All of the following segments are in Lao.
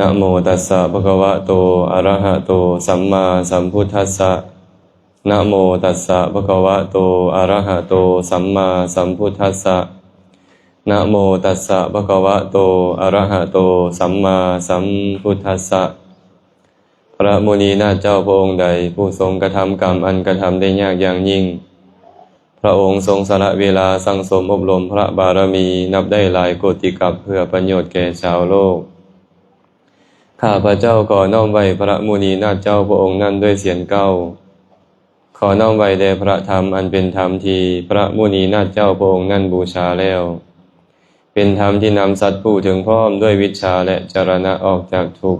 ນະໂມຕັດສະ ພະຄະວະໂຕ ອະຣະຫະໂຕ ສຳມາສຳພຸດທັດສະ ນະໂມຕັດສະ ພະຄະວະໂຕ ອະຣະຫະໂຕ ສຳມາສຳພຸດທັດສະ ນະໂມຕັດສະ ພະຄະວະໂຕ ອະຣະຫະໂຕ ສຳມາສຳພຸດທັດສະ. ພະມຸນີນາດເຈົ້າພະອົງໃດ ຜູ້ຊົງກະທຳກຳອັນກະທຳໄດ້ຍາກຢ່າງຍິ່ງ, ພະອົງຊົງສະຫຼະເວລາສັ່ງສົມອົບຮົມພະບາລະມີນັບໄດ້ຫຼາຍໂກຕິກັບ ເພື່ອປະໂຫຍດແກ່ຊາວໂລກ. ຂ້າພະເຈົ້າຂໍນ້ອມໄຫວ້ພະມຸນີນາດເຈົ້າພະອົງນັ້ນດ້ວຍສຽງກ້າວ. ຂໍນ້ອມໄຫວ້ແດ່ພະທຳອັນເປັນທຳທີ່ພະມຸນີນາດເຈົ້າພະອົງນັ້ນບູຊາແລ້ວ, ເປັນທຳທີ່ນຳສັດຜູ້ເຖິງພ້ອມດ້ວຍວິດຊາ ແລະ ຈະລະນະອອກຈາກທຸກ.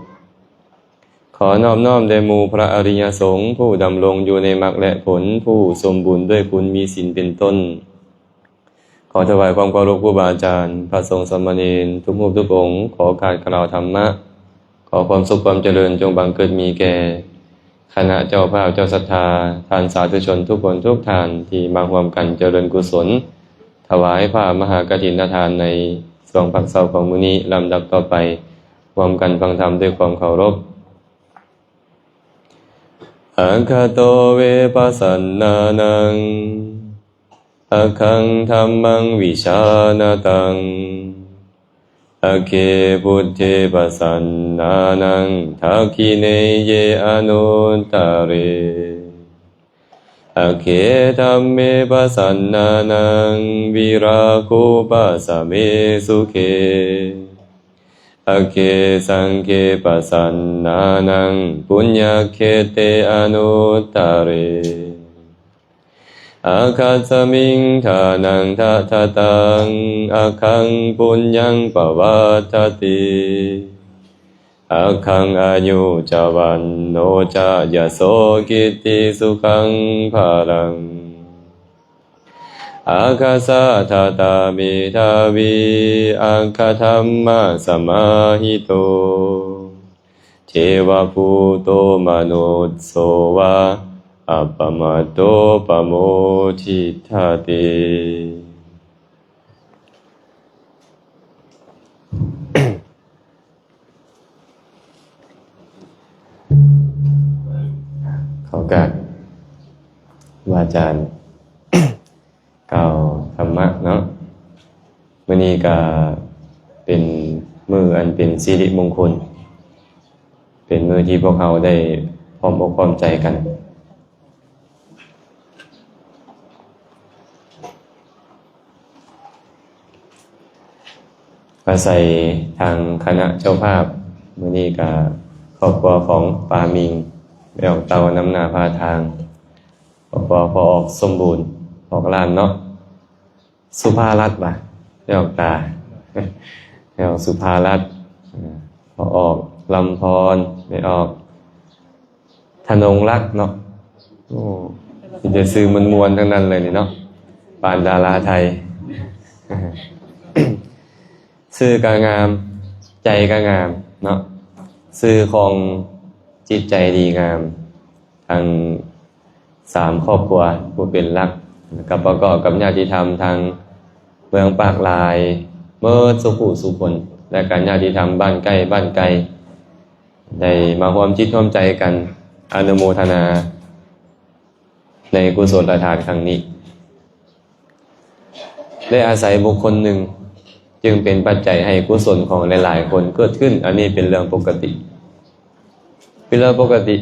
ຂໍນອບນ້ອມແດ່ໝູ່ພະອະລິຍະສົງ ຜູ້ດຳລົງຢູ່ໃນມັກ ແລະ ຜົນ, ຜູ້ສົມບູນດ້ວຍຄຸນມີສິນເປັນຕົ້ນ. ຂໍຖວາຍຄວາມເຄົາລົບຄູບາອາຈານ, ພະສົງສາມະເນນທຸກຮູບທຸກອົງ, ຂໍໂອກາດກ່າວທຳມະ, ຂໍຄວາມສຸກຄວາມຈະເລີນຈົ່ງບັງເກີດມີແກ່ຄະນະເຈົ້າພາບເຈົ້າສັດທາ, ທ່ານສາທຸຊົນທຸກຄົນທຸກທ່ານທີ່ມາຮ່ວມກັນຈະເລີນກຸສົນ ຖວາຍຜ້າມະຫາກະຖິນນະທານໃນຊ່ວງພັກເຊົາຂອງມື້ນີ້. ລຳດັບຕໍ່ໄປ, ຮ່ວມກັນຟັງທຳດ້ວຍຄວາມເຄົາລົບ. ອັກຂະໂຕ ເວ ປະສັນນານັງ ອັກຂັງ ທຳມັງ ວິຊານະຕັງ ອັກເຂ ພຸດເທ ປະສັນນານັງ ທັກຂິເນເຍ ອະນຸດຕະເຣ ອັກເຂ ທຳເມ ປະສັນນານັງ ວິຣາໂຄ ປະສະເມ ສຸເຂ ອັກເຂ ສັງເຂ ປະສັນນານັງ ປຸນຍັກເຂເຕ ອະນຸດຕະເຣ ອັກຂັດສະມິງ ທານັງ ທະທະຕັງ ອັກຂັງ ປຸນຍັງ ປະວັດຖະຕິ ອັກຂັງ ອາຍຸ ຈະ ວັນໂນ ຈະ ຍະໂສ ກິດຕິ ສຸຂັງ ພະລັງ ອັກຂະສາທະຕາ ເມທາວີ ອັກຂະທຳມະສະມາຫິໂຕ ເທວະພູໂຕ ມະນຸດໂສວາ ອັບປະມາດໂຕ ປະໂມທິດຖະຕິ. ຂໍໂອກາດ ຄຮູບາອາຈານກ່າວທຳມະເນາະ. ມື້ນີ້ກະເປັນມື້ອັນເປັນສິລິມົງຄົນ, ເປັນມື້ທີ່ພວກເຮົາໄດ້ພ້ອມອົກພ້ອມໃຈກັນ ອາໄສທາງຄະນະເຈົ້າພາບ, ມື້ນີ້ກະຄອບຄົວຂອງປາມິງ ແມ່ອອກເຕົ້ານຳໜ້າພາທາງ, ຄອບຄົວພໍ່ອອກສົມບູນ ອອກລ້ານເນາະ. ສຸພາລັດຫວາ ແມ່ອອກຕາ ແມ່ອອກສຸພາລັດ, ພໍ່ອອກລຳພອນ ແມ່ອອກທະນົງລັດເນາະ. ໂອ້ ມີແຕ່ຊື່ມ່ວນໆ ທັງນັ້ນເລີຍນີ້ເນາະ, ປານດາລາໄທ. ຊື່ກະງາມ ໃຈກະງາມເນາະ, ຊື່ຂອງຈິດໃຈດີງາມ. ທັງສາມຄອບຄົວຜູ້ເປັນຫຼັກ ແລະ ກະປະກອບກັບຍາດຕິທຳທາງເມືອງປາກລາຍ ເໝິດສູ່ຜູ້ສູ່ຄົນ ແລະ ກະຍາດຕິທຳບ້ານໃກ້ບ້ານໄກ ໄດ້ມາຮ່ວມຈິດຮ່ວມໃຈກັນອະນຸໂມທະນາໃນກຸສົນລະທານຄັ້ງນີ້. ແລະ ອາໄສບຸກຄົນໜຶ່ງຈຶ່ງເປັນປັດໄຈໃຫ້ກຸສົນຂອງຫຼາຍໆຄົນເກີດຂຶ້ນ, ອັນນີ້ເປັນເລື່ອງປົກກະຕິ ເປັນເລື່ອງປົກກະຕິ.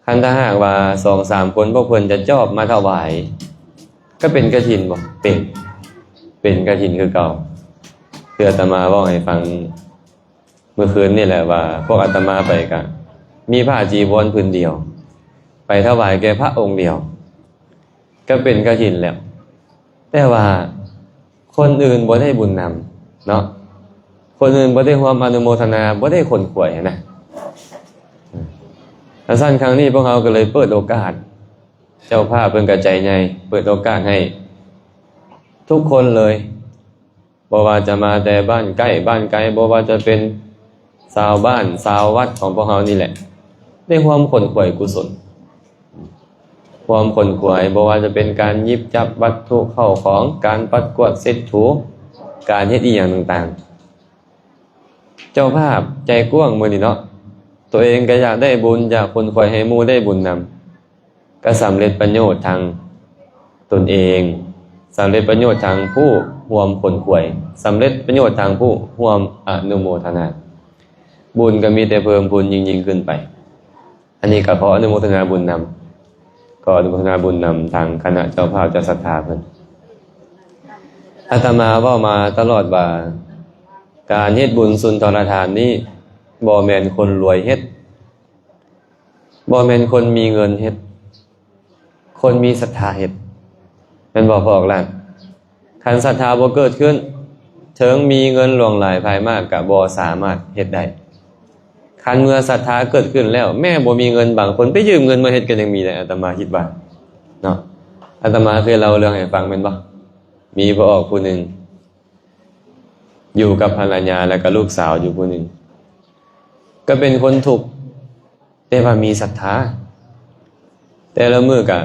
ຄັນຖ້າຫາກວ່າສອງສາມຄົນພວກເພິ່ນຈະຈອບມາຖວາຍ ກະເປັນກະຖິນບໍ່? ເປັນ ເປັນກະຖິນຄືເກົ່າ. ຄືອາດຕະມາເວົ້າໃຫ້ຟັງ ມື້ຄືນນີ້ແຫຼະວ່າ ພວກອາດຕະມາໄປກະມີຜ້າຈີວອນຜືນດຽວ ໄປຖວາຍແກ່ພະອົງດຽວ ກະເປັນກະຖິນແລ້ວ. ແຕ່ວ່າຄົນອື່ນບໍ່ໄດ້ບຸນນຳເນາະ, ຄົນອື່ນບໍ່ໄດ້ຮ່ວມອະນຸໂມທະນາ ບໍ່ໄດ້ຂົນຂວາຍນະ. ແລະ ຊັ້ນຄັ້ງນີ້ພວກເຮົາກະເລີຍເປີດໂອກາດ, ເຈົ້າພາບເພິ່ນກະໃຈໃຫຍ່ ເປີດໂອກາດໃຫ້ທຸກຄົນເລີຍ ບໍ່ວ່າຈະມາແຕ່ບ້ານໃກ້ບ້ານໄກ, ບໍ່ວ່າຈະເປັນຊາວບ້ານຊາວວັດຂອງພວກເຮົານີ້ແຫຼະ ໄດ້ຮ່ວມຂົນຂວາຍກຸສົນ, ຮ່ວມຂົນຂວາຍ ບໍ່ວ່າຈະເປັນການຫຍິບຈັບວັດຖຸເຂົ້າຂອງ, ການປັດກວາດເຊັດຖູ, ການເຮັດອີ່ຫຍັງຕ່າງໆ. ເຈົ້າພາບໃຈກວ້າງມື້ນີ້ເນາະ, ຕົວເອງກໍຢາກໄດ້ບຸນ, ຢາກຂົນຂວາຍໃຫ້ໝູ່ໄດ້ບຸນນຳ, ກໍສຳເລັດປະໂຫຍດທາງຕົນເອງ, ສຳເລັດປະໂຫຍດທາງຜູ້ຮ່ວມຂົນຂວາຍ, ສຳເລັດປະໂຫຍດທາງຜູ້ຮ່ວມອະນຸໂມທະນາ, ບຸນກໍມີແຕ່ເພີ່ມພູນຍິ່ງໆຂຶ້ນໄປ. ອັນນີ້ກໍຂໍອະນຸໂມທະນາບຸນນຳ, ຂໍອະນຸໂມທະນາບຸນນຳທາງຄະນະເຈົ້າພາບເຈົ້າສັດທາເພິ່ນ. ອາດຕະມາເວົ້າມາຕະຫຼອດວ່າ ການເຮັດບຸນສຸນທອນລະທານນີ້ ບໍ່ແມ່ນຄົນລວຍເຮັດ, ບໍ່ແມ່ນຄົນມີເງິນເຮັດ, ຄົນມີສັດທາເຮັດ ແມ່ນບໍ່ພໍ່ອອກຫຼານ? ຄັນສັດທາບໍ່ເກີດຂຶ້ນ, ເຖິງມີເງິນຫຼວງຫຼາຍພາຍມາກກໍບໍ່ສາມາດເຮັດໄດ້. ຄັນເມື່ອສັດທາເກີດຂຶ້ນແລ້ວ, ແມ້ບໍ່ມີເງິນ, ບາງຄົນໄປຢືມເງິນມາເຮັດກໍຍັງມີເດ້, ອາດຕະມາຄິດວ່າເນາະ. ອາດຕະມາເຄີຍເລົ່າເລື່ອງໃຫ້ຟັງແມ່ນບໍ່? ມີພໍ່ອອກຜູ້ໜຶ່ງ ຢູ່ກັບພັນລະຍາ ແລ້ວກໍລູກສາວຢູ່ຜູ້ໜຶ່ງ, ກໍເປັນຄົນທຸກ ແຕ່ວ່າມີສັດທາ, ແຕ່ລະມື້ກະ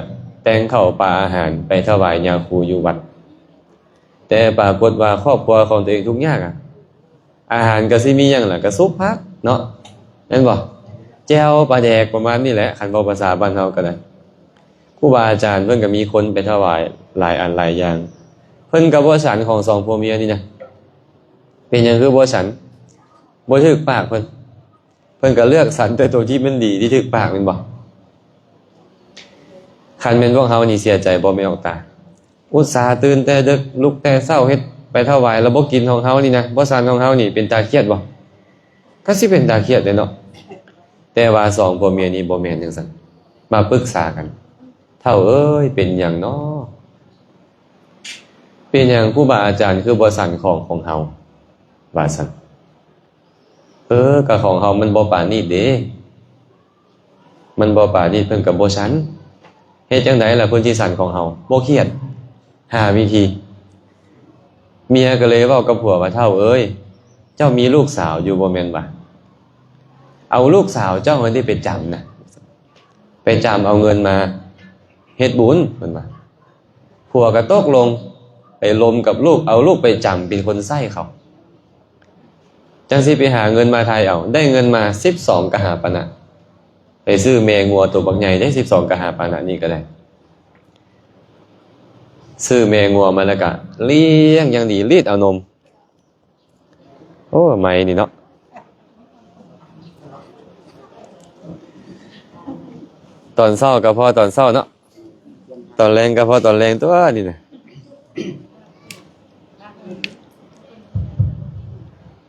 ແຕ່ງເຂົ້າປາອາຫານໄປຖວາຍຍາຄູຢູ່ວັດ. ແຕ່ປາກົດວ່າຄອບຄົວຂອງຕົວເອງທຸກຍາກອະ, ອາຫານກະຊິມີຫຍັງລະ? ກະຊຸບຜັກເນາະ, ແມ່ນບໍ່? ແຈ່ວປາແດກປະມານນີ້ແຫຼະ, ຄັນເວົ້າພາສາບ້ານເຮົາກໍໄດ້. ຄູບາອາຈານເພິ່ນກໍມີຄົນໄປຖວາຍຫຼາຍອັນຫຼາຍຢ່າງ, ເພິ່ນກໍບໍ່ສັນຂອງສອງຜົວເມຍນີ້ນະ. ເປັນຫຍັງຄືບໍ່ສັນ? ບໍ່ຖືກປາກເພິ່ນ. ເພິ່ນກໍເລືອກສັນແຕ່ໂຕທີ່ມັນດີ ທີ່ຖືກປາກແມ່ນບໍ່? ຄັນແມ່ນພວກເຮົານີ້ເສຍໃຈບໍ່ແມ່ນອອກຕາ? ອຸດສາຕື່ນແຕ່ດຶກ ລຸກແຕ່ເຊົ້າ ເຮັດໄປຖວາຍ ແລ້ວບໍ່ກິນຂອງເຮົານີ້ນະ, ບໍ່ສັນຂອງເຮົານີ້ ເປັນຕາຄຽດບໍ່? ກໍຊິເປັນຕາຄຽດເດ້ເນາະ. ແຕ່ວ່າສອງຜົວເມຍນີ້ບໍ່ແມ່ນຈັ່ງຊັ້ນ, ມາປຶກສາກັນ, ເຖົ້າເອີຍ ເປັນຫຍັງນໍ? ເປັນຫຍັງຄູບາອາຈານຄືບໍ່ສັນຂອງຂອງເຮົາ? ວ່າຊັ້ນ. ເອີ ກະຂອງເຮົາມັນບໍ່ປານີດເດ້, ມັນບໍ່ປານີດ ເພິ່ນກະບໍ່ສັນ. ເຮັດຈັ່ງໃດລະເພິ່ນຊິສັນຂອງເຮົາ? ບໍ່ຄຽດ, ຫາວິທີ. ເມຍກໍເລີຍເວົ້າກັບຜົວວ່າ ເຖົ້າເອີຍ ເຈົ້າມີລູກສາວຢູ່ບໍ່ແມ່ນຫວາ? ເອົາລູກສາວເຈົ້າຫັ້ນຕິໄປຈຳນະ, ໄປຈຳເອົາເງິນມາເຮັດບຸນ ເພິ່ນວ່າ. ຜົວກໍຕົກລົງ, ໄປລົມກັບລູກ, ເອົາລູກໄປຈຳເປັນຄົນໃຊ້ເຂົາ. ຈັ່ງຊິໄປຫາເງິນມາໄຖ່ເອົາ, ໄດ້ເງິນມາສິບສອງກະຫາປານະ, ໄປຊື້ແມ່ງົວໂຕບັກໃຫຍ່ເດ້, ສິບສອງກະຫາປານະນີ້ກໍໄດ້. ຊື້ແມ່ງົວມາແລ້ວກະລ້ຽງຢ່າງດີ, ລີດເອົານົມ. ໂອ້ ໄມ້ນີ້ເນາະ, ຕອນເຊົ້າກໍພໍຕອນເຊົ້າເນາະ. ຕອນແລງກໍພໍຕອນແລງຕົວະນີ້ນະ.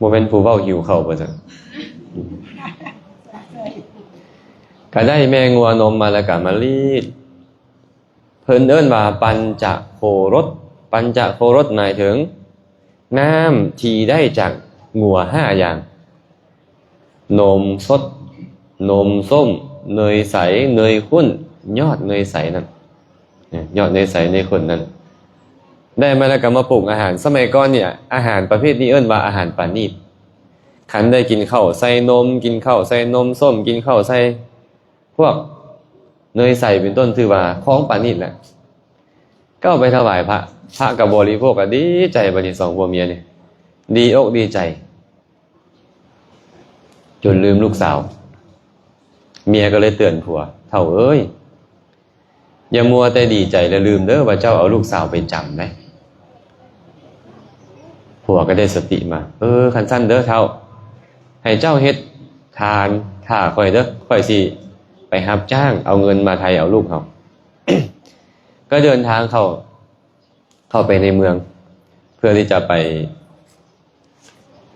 ບໍ່ແມ່ນຜູ້ເວົ້າຫິວເຂົ້າບໍ່ຊັ້ນ? ກະໄດ້ແມ່ງົວນົມມາແລ້ວກະມາລີດ. ເພິ່ນເອີ້ນວ່າປັນຈະໂຄລົດ. ປັນຈະໂຄລົດໝາຍເຖິງ ນ້ຳທີ່ໄດ້ຈາກງົວຫ້າຢ່າງ, ນົມສົດ, ນົມສົ້ມ, ເນີຍໃສ, ເນີຍຂຸ້ນ, ຍອດເນີຍໃສນັ້ນ, ຍອດເນີຍໃສ, ເນີຍຂຸ້ນນັ້ນ. ໄດ້ມາແລ້ວກໍມາປຸງອາຫານ. ສະໄໝກ່ອນນີ້ ອາຫານປະເພດນີ້ເອີ້ນວ່າອາຫານປານີດ. ຄັນໄດ້ກິນເຂົ້າໃສ່ນົມ, ກິນເຂົ້າໃສ່ນົມສົ້ມ, ກິນເຂົ້າໃສ່ ພວກເນີຍໃສເປັນຕົ້ນ ຖືວ່າຂອງປານີດແຫຼະ. ກໍເອົາໄປຖວາຍພະ, ພະກໍບໍລິໂພກ ກໍດີໃຈ. ບັດນີ້ສອງຜົວເມຍນີ້ດີອົກດີໃຈ ຈົນລືມລູກສາວ. ເມຍກໍເລີຍເຕືອນຜົວ, ເຖົ້າເອີຍ ຢ່າມົວແຕ່ດີໃຈແລ້ວລືມເດີວ່າເຈົ້າເອົາລູກສາວໄປຈຳໄດ໋. ຜົວກໍໄດ້ສະຕິມາ, ເອີ ຄັນຊັ້ນເດີເຖົ້າ, ໃຫ້ເຈົ້າເຮັດທານຖ້າຂ້ອຍເດີ, ຂ້ອຍຊິໄປຮັບຈ້າງເອົາເງິນມາໄຖ່ເອົາລູກເຮົາ. ກໍເດີນທາງເຂົ້າ, ເຂົ້າໄປໃນເມືອງ ເພື່ອທີ່ຈະໄປ,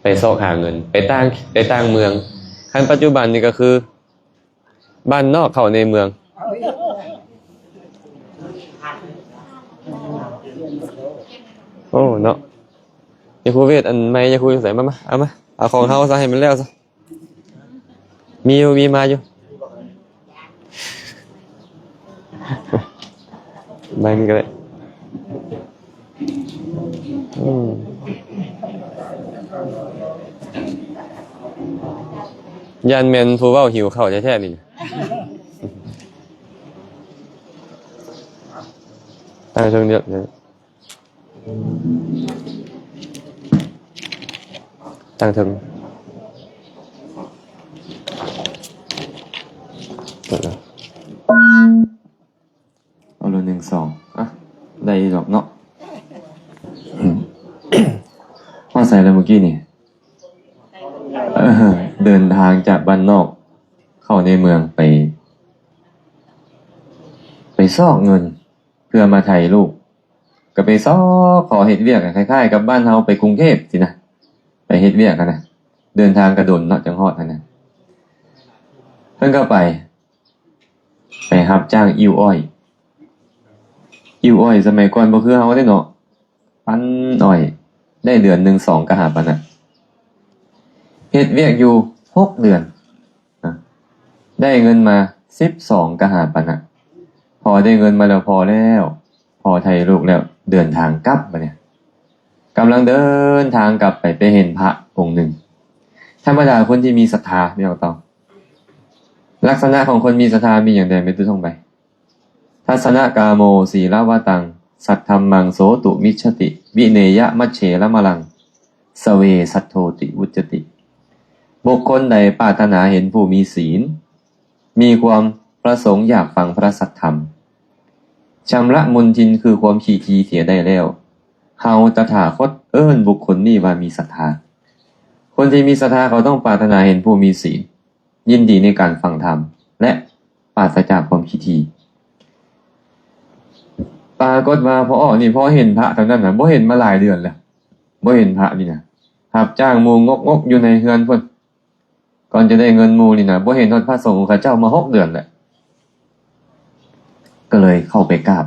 ໄປຊອກຫາເງິນ, ໄປຕ່າງ, ໄປຕ່າງເມືອງ. ຄັນປັດຈຸບັນນີ້ກໍຄື ບ້ານນອກເຂົ້າໃນເມືອງ. ໂອ້ ເນາະ. ຍາຄູເວດ ອັນໄມ້ຍາຄູຢູ່ໃສ? ມາ, ມາ, ເອົາມາ, ເອົາຂອງເຮົາຊະ ໃຫ້ມັນແລ້ວຊະ. ມີຢູ່, ມີມາຢູ່. ໄມ້ນີ້ກໍໄດ້. ອືມ ຢ້ານແມ່ນຜູ້ເວົ້າຫິວເຂົ້າແທ້ໆນີ້. ຕັ້ງເທິງເດີ, ຕັ້ງເທິງ. ສອງ ອ່ະ ໄດ້ດອກເນາະ. ຮອດໃສແລ້ວມື້ກີ້ນີ້? ເອີ ເດີນທາງຈາກບ້ານນອກເຂົ້າໃນເມືອງໄປ ໄປຊອກເງິນເພື່ອມາໄຖ່ລູກ. ກໍໄປຊອກຂໍເຮັດວຽກ ຄ້າຍໆກັບບ້ານເຮົາໄປກຸງເທບຊີ້ນະ ໄປເຮັດວຽກຫັ້ນນະ. ເດີນທາງກໍດົນເນາະ ຈັ່ງຮອດຫັ້ນນະ. ເພິ່ນກໍໄປ ໄປຮັບຈ້າງອີ້ວອ້ອຍ. ອີ້ວອ້ອຍສະໄໝກ່ອນບໍ່ຄືເຮົາເດ້ເນາະ ປັ່ນອ້ອຍ ໄດ້ເດືອນໜຶ່ງສອງກະຫາປານະ. ເຮັດວຽກຢູ່ຫົກເດືອນ ນະ ໄດ້ເງິນມາສິບສອງກະຫາປານະ. ພໍໄດ້ເງິນມາແລ້ວ ພໍແລ້ວ ພໍໄຖ່ລູກແລ້ວ ເດີນທາງກັບບາດນີ້. ກຳລັງເດີນທາງກັບໄປ ໄປເຫັນພະອົງໜຶ່ງ. ທຳມະດາຄົນທີ່ມີສັດທາ ແມ່ນບໍ່ຕ້ອງ? ລັກສະນະຂອງຄົນມີສັດທາມີຫຍັງແດ່ ແມ່ນຕູ້ທອງໃບ? ທັດສະນະກາໂມ ສີລະວະຕັງ ສັດທັມມັງ ໂສຕຸມິດສະຕິ ວິເນຍະມັດເສລະມະລັງ ສະເວ ສັດໂທ ຕິ ວຸດຈະຕິ. ບຸກຄົນໃດປາດຖະໜາເຫັນຜູ້ມີສີນ ມີຄວາມປະສົງຢາກຟັງພະສັດທຳ ຊຳລະມົນທິນຄືຄວາມຂີ້ຖີ່ເສຍໄດ້ແລ້ວ ເຮົາຕະຖາຄົດເອີ້ນບຸກຄົນນີ້ວ່າມີສັດທາ. ຄົນທີ່ມີສັດທາເຂົາຕ້ອງປາດຖະໜາເຫັນຜູ້ມີສີນ ຍິນດີໃນການຟັງທຳ ແລະ ປາສະຈາກຄວາມຂີ້ຖີ່. ປາກົດວ່າພໍ່ອອກນີ້ ພໍເຫັນພະເທົ່ານັ້ນນະ ບໍ່ເຫັນມາຫຼາຍເດືອນແລ້ວ ບໍ່ເຫັນພະນີ້ນະ ຮັບຈ້າງໝູ່ງົກໆຢູ່ໃນເຮືອນພຸ້ນ. ກ່ອນຈະໄດ້ເງິນໝູ່ນີ້ນະ ບໍ່ເຫັນຮອດພະສົງຂະເຈົ້າມາຫົກເດືອນແລ້ວ. ກໍເລີຍເຂົ້າໄປກາບ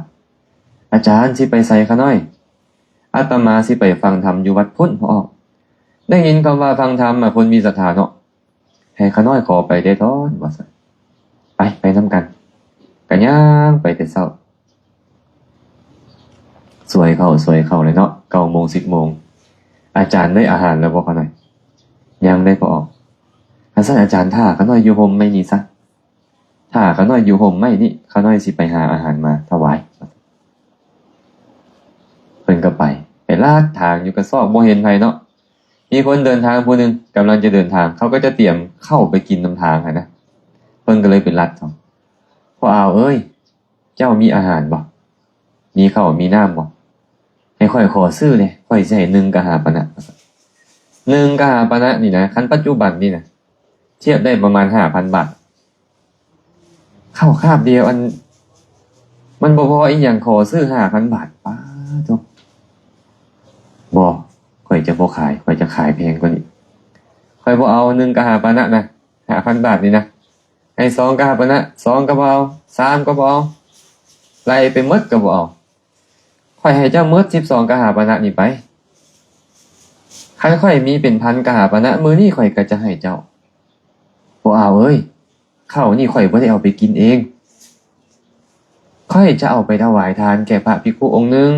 ອາຈານ ຊິໄປໃສຂະນ້ອຍ? ອາດຕະມາຊິໄປຟັງທຳຢູ່ວັດພຸ້ນພໍ່ອອກ. ໄດ້ຍິນຄຳວ່າຟັງທຳ ອາ ຄົນມີສັດທາເນາະ ໃຫ້ຂະນ້ອຍຂໍໄປແດ່ທ້ອນ ວ່າຊັ້ນ. ໄປ ໄປນຳກັນ. ກໍຍ່າງໄປແຕ່ເຊົ້າ. ສວຍເຂົ້າ ສວຍເຂົ້າແລ້ວເນາະ ເກົ້າໂມງ ສິບໂມງ. ອາຈານໄດ້ອາຫານແລ້ວບໍ່ຂະນ້ອຍ? ຍັງເດ້ພໍ່ອອກ. ຄັນຊັ້ນອາຈານຖ້າຂະນ້ອຍຢູ່ຮົ່ມໄມ້ນີ້ຊະ. ຖ້າຂະນ້ອຍຢູ່ຮົ່ມໄມ້ນີ້ ຂະນ້ອຍຊິໄປຫາອາຫານມາຖວາຍ. ເພິ່ນກໍໄປ ໄປລາດທາງຢູ່ກະຊອກ ບໍ່ເຫັນໃຜເນາະ. ມີຄົນເດີນທາງຜູ້ໜຶ່ງກຳລັງຈະເດີນທາງ ເຂົາກໍຈະຕຽມເຂົ້າໄປກິນນຳທາງຫັ້ນນະ. ເພິ່ນກໍເລີຍໄປລັດເຂົາ. ພໍ່ອາວເອີຍ ເຈົ້າມີອາຫານບໍ່? ມີເຂົ້າມີນ້ຳບໍ່? ໃຫ້ຂ້ອຍຂໍຊື້ແດ່ ຂ້ອຍຊິໃຫ້ໜຶ່ງກະຫາປານະ. ໜຶ່ງກະຫາປານະນີ້ນະ ຄັນປັດຈຸບັນນີ້ນະ ທຽບໄດ້ປະມານຫ້າພັນບາດ. ເຂົ້າຄາບດຽວ ອັນ ມັນບໍ່ພໍອີ່ຫຍັງ ຂໍຊື້ຫ້າພັນບາດ. ປາໂທ້ ບໍ່ ຂ້ອຍຈະບໍ່ຂາຍ ຂ້ອຍຈະຂາຍແພງກວ່ານີ້. ຂ້ອຍບໍ່ເອົາໜຶ່ງກະຫາປານະນະ ຫ້າພັນບາດນີ້ນະ. ໃຫ້ສອງກະຫາປານະ ສອງກໍບໍ່ເອົາ ສາມກໍບໍ່ເອົາ ໄລ່ໄປໝົດກໍບໍ່ເອົາ. ຂ້ອຍໃຫ້ເຈົ້າໝົດສິບສອງກະຫາປານະນີ້ໄປ. ຄັນຂ້ອຍມີເປັນພັນກະຫາປານະ ມື້ນີ້ຂ້ອຍກໍຈະໃຫ້ເຈົ້າ. ພໍ່ອາວເອີຍ ເຂົ້ານີ້ຂ້ອຍບໍ່ໄດ້ເອົາໄປກິນເອງ. ຂ້ອຍຈະເອົາໄປຖວາຍທານແກ່ພະພິກຂຸອົງໜຶ່ງ.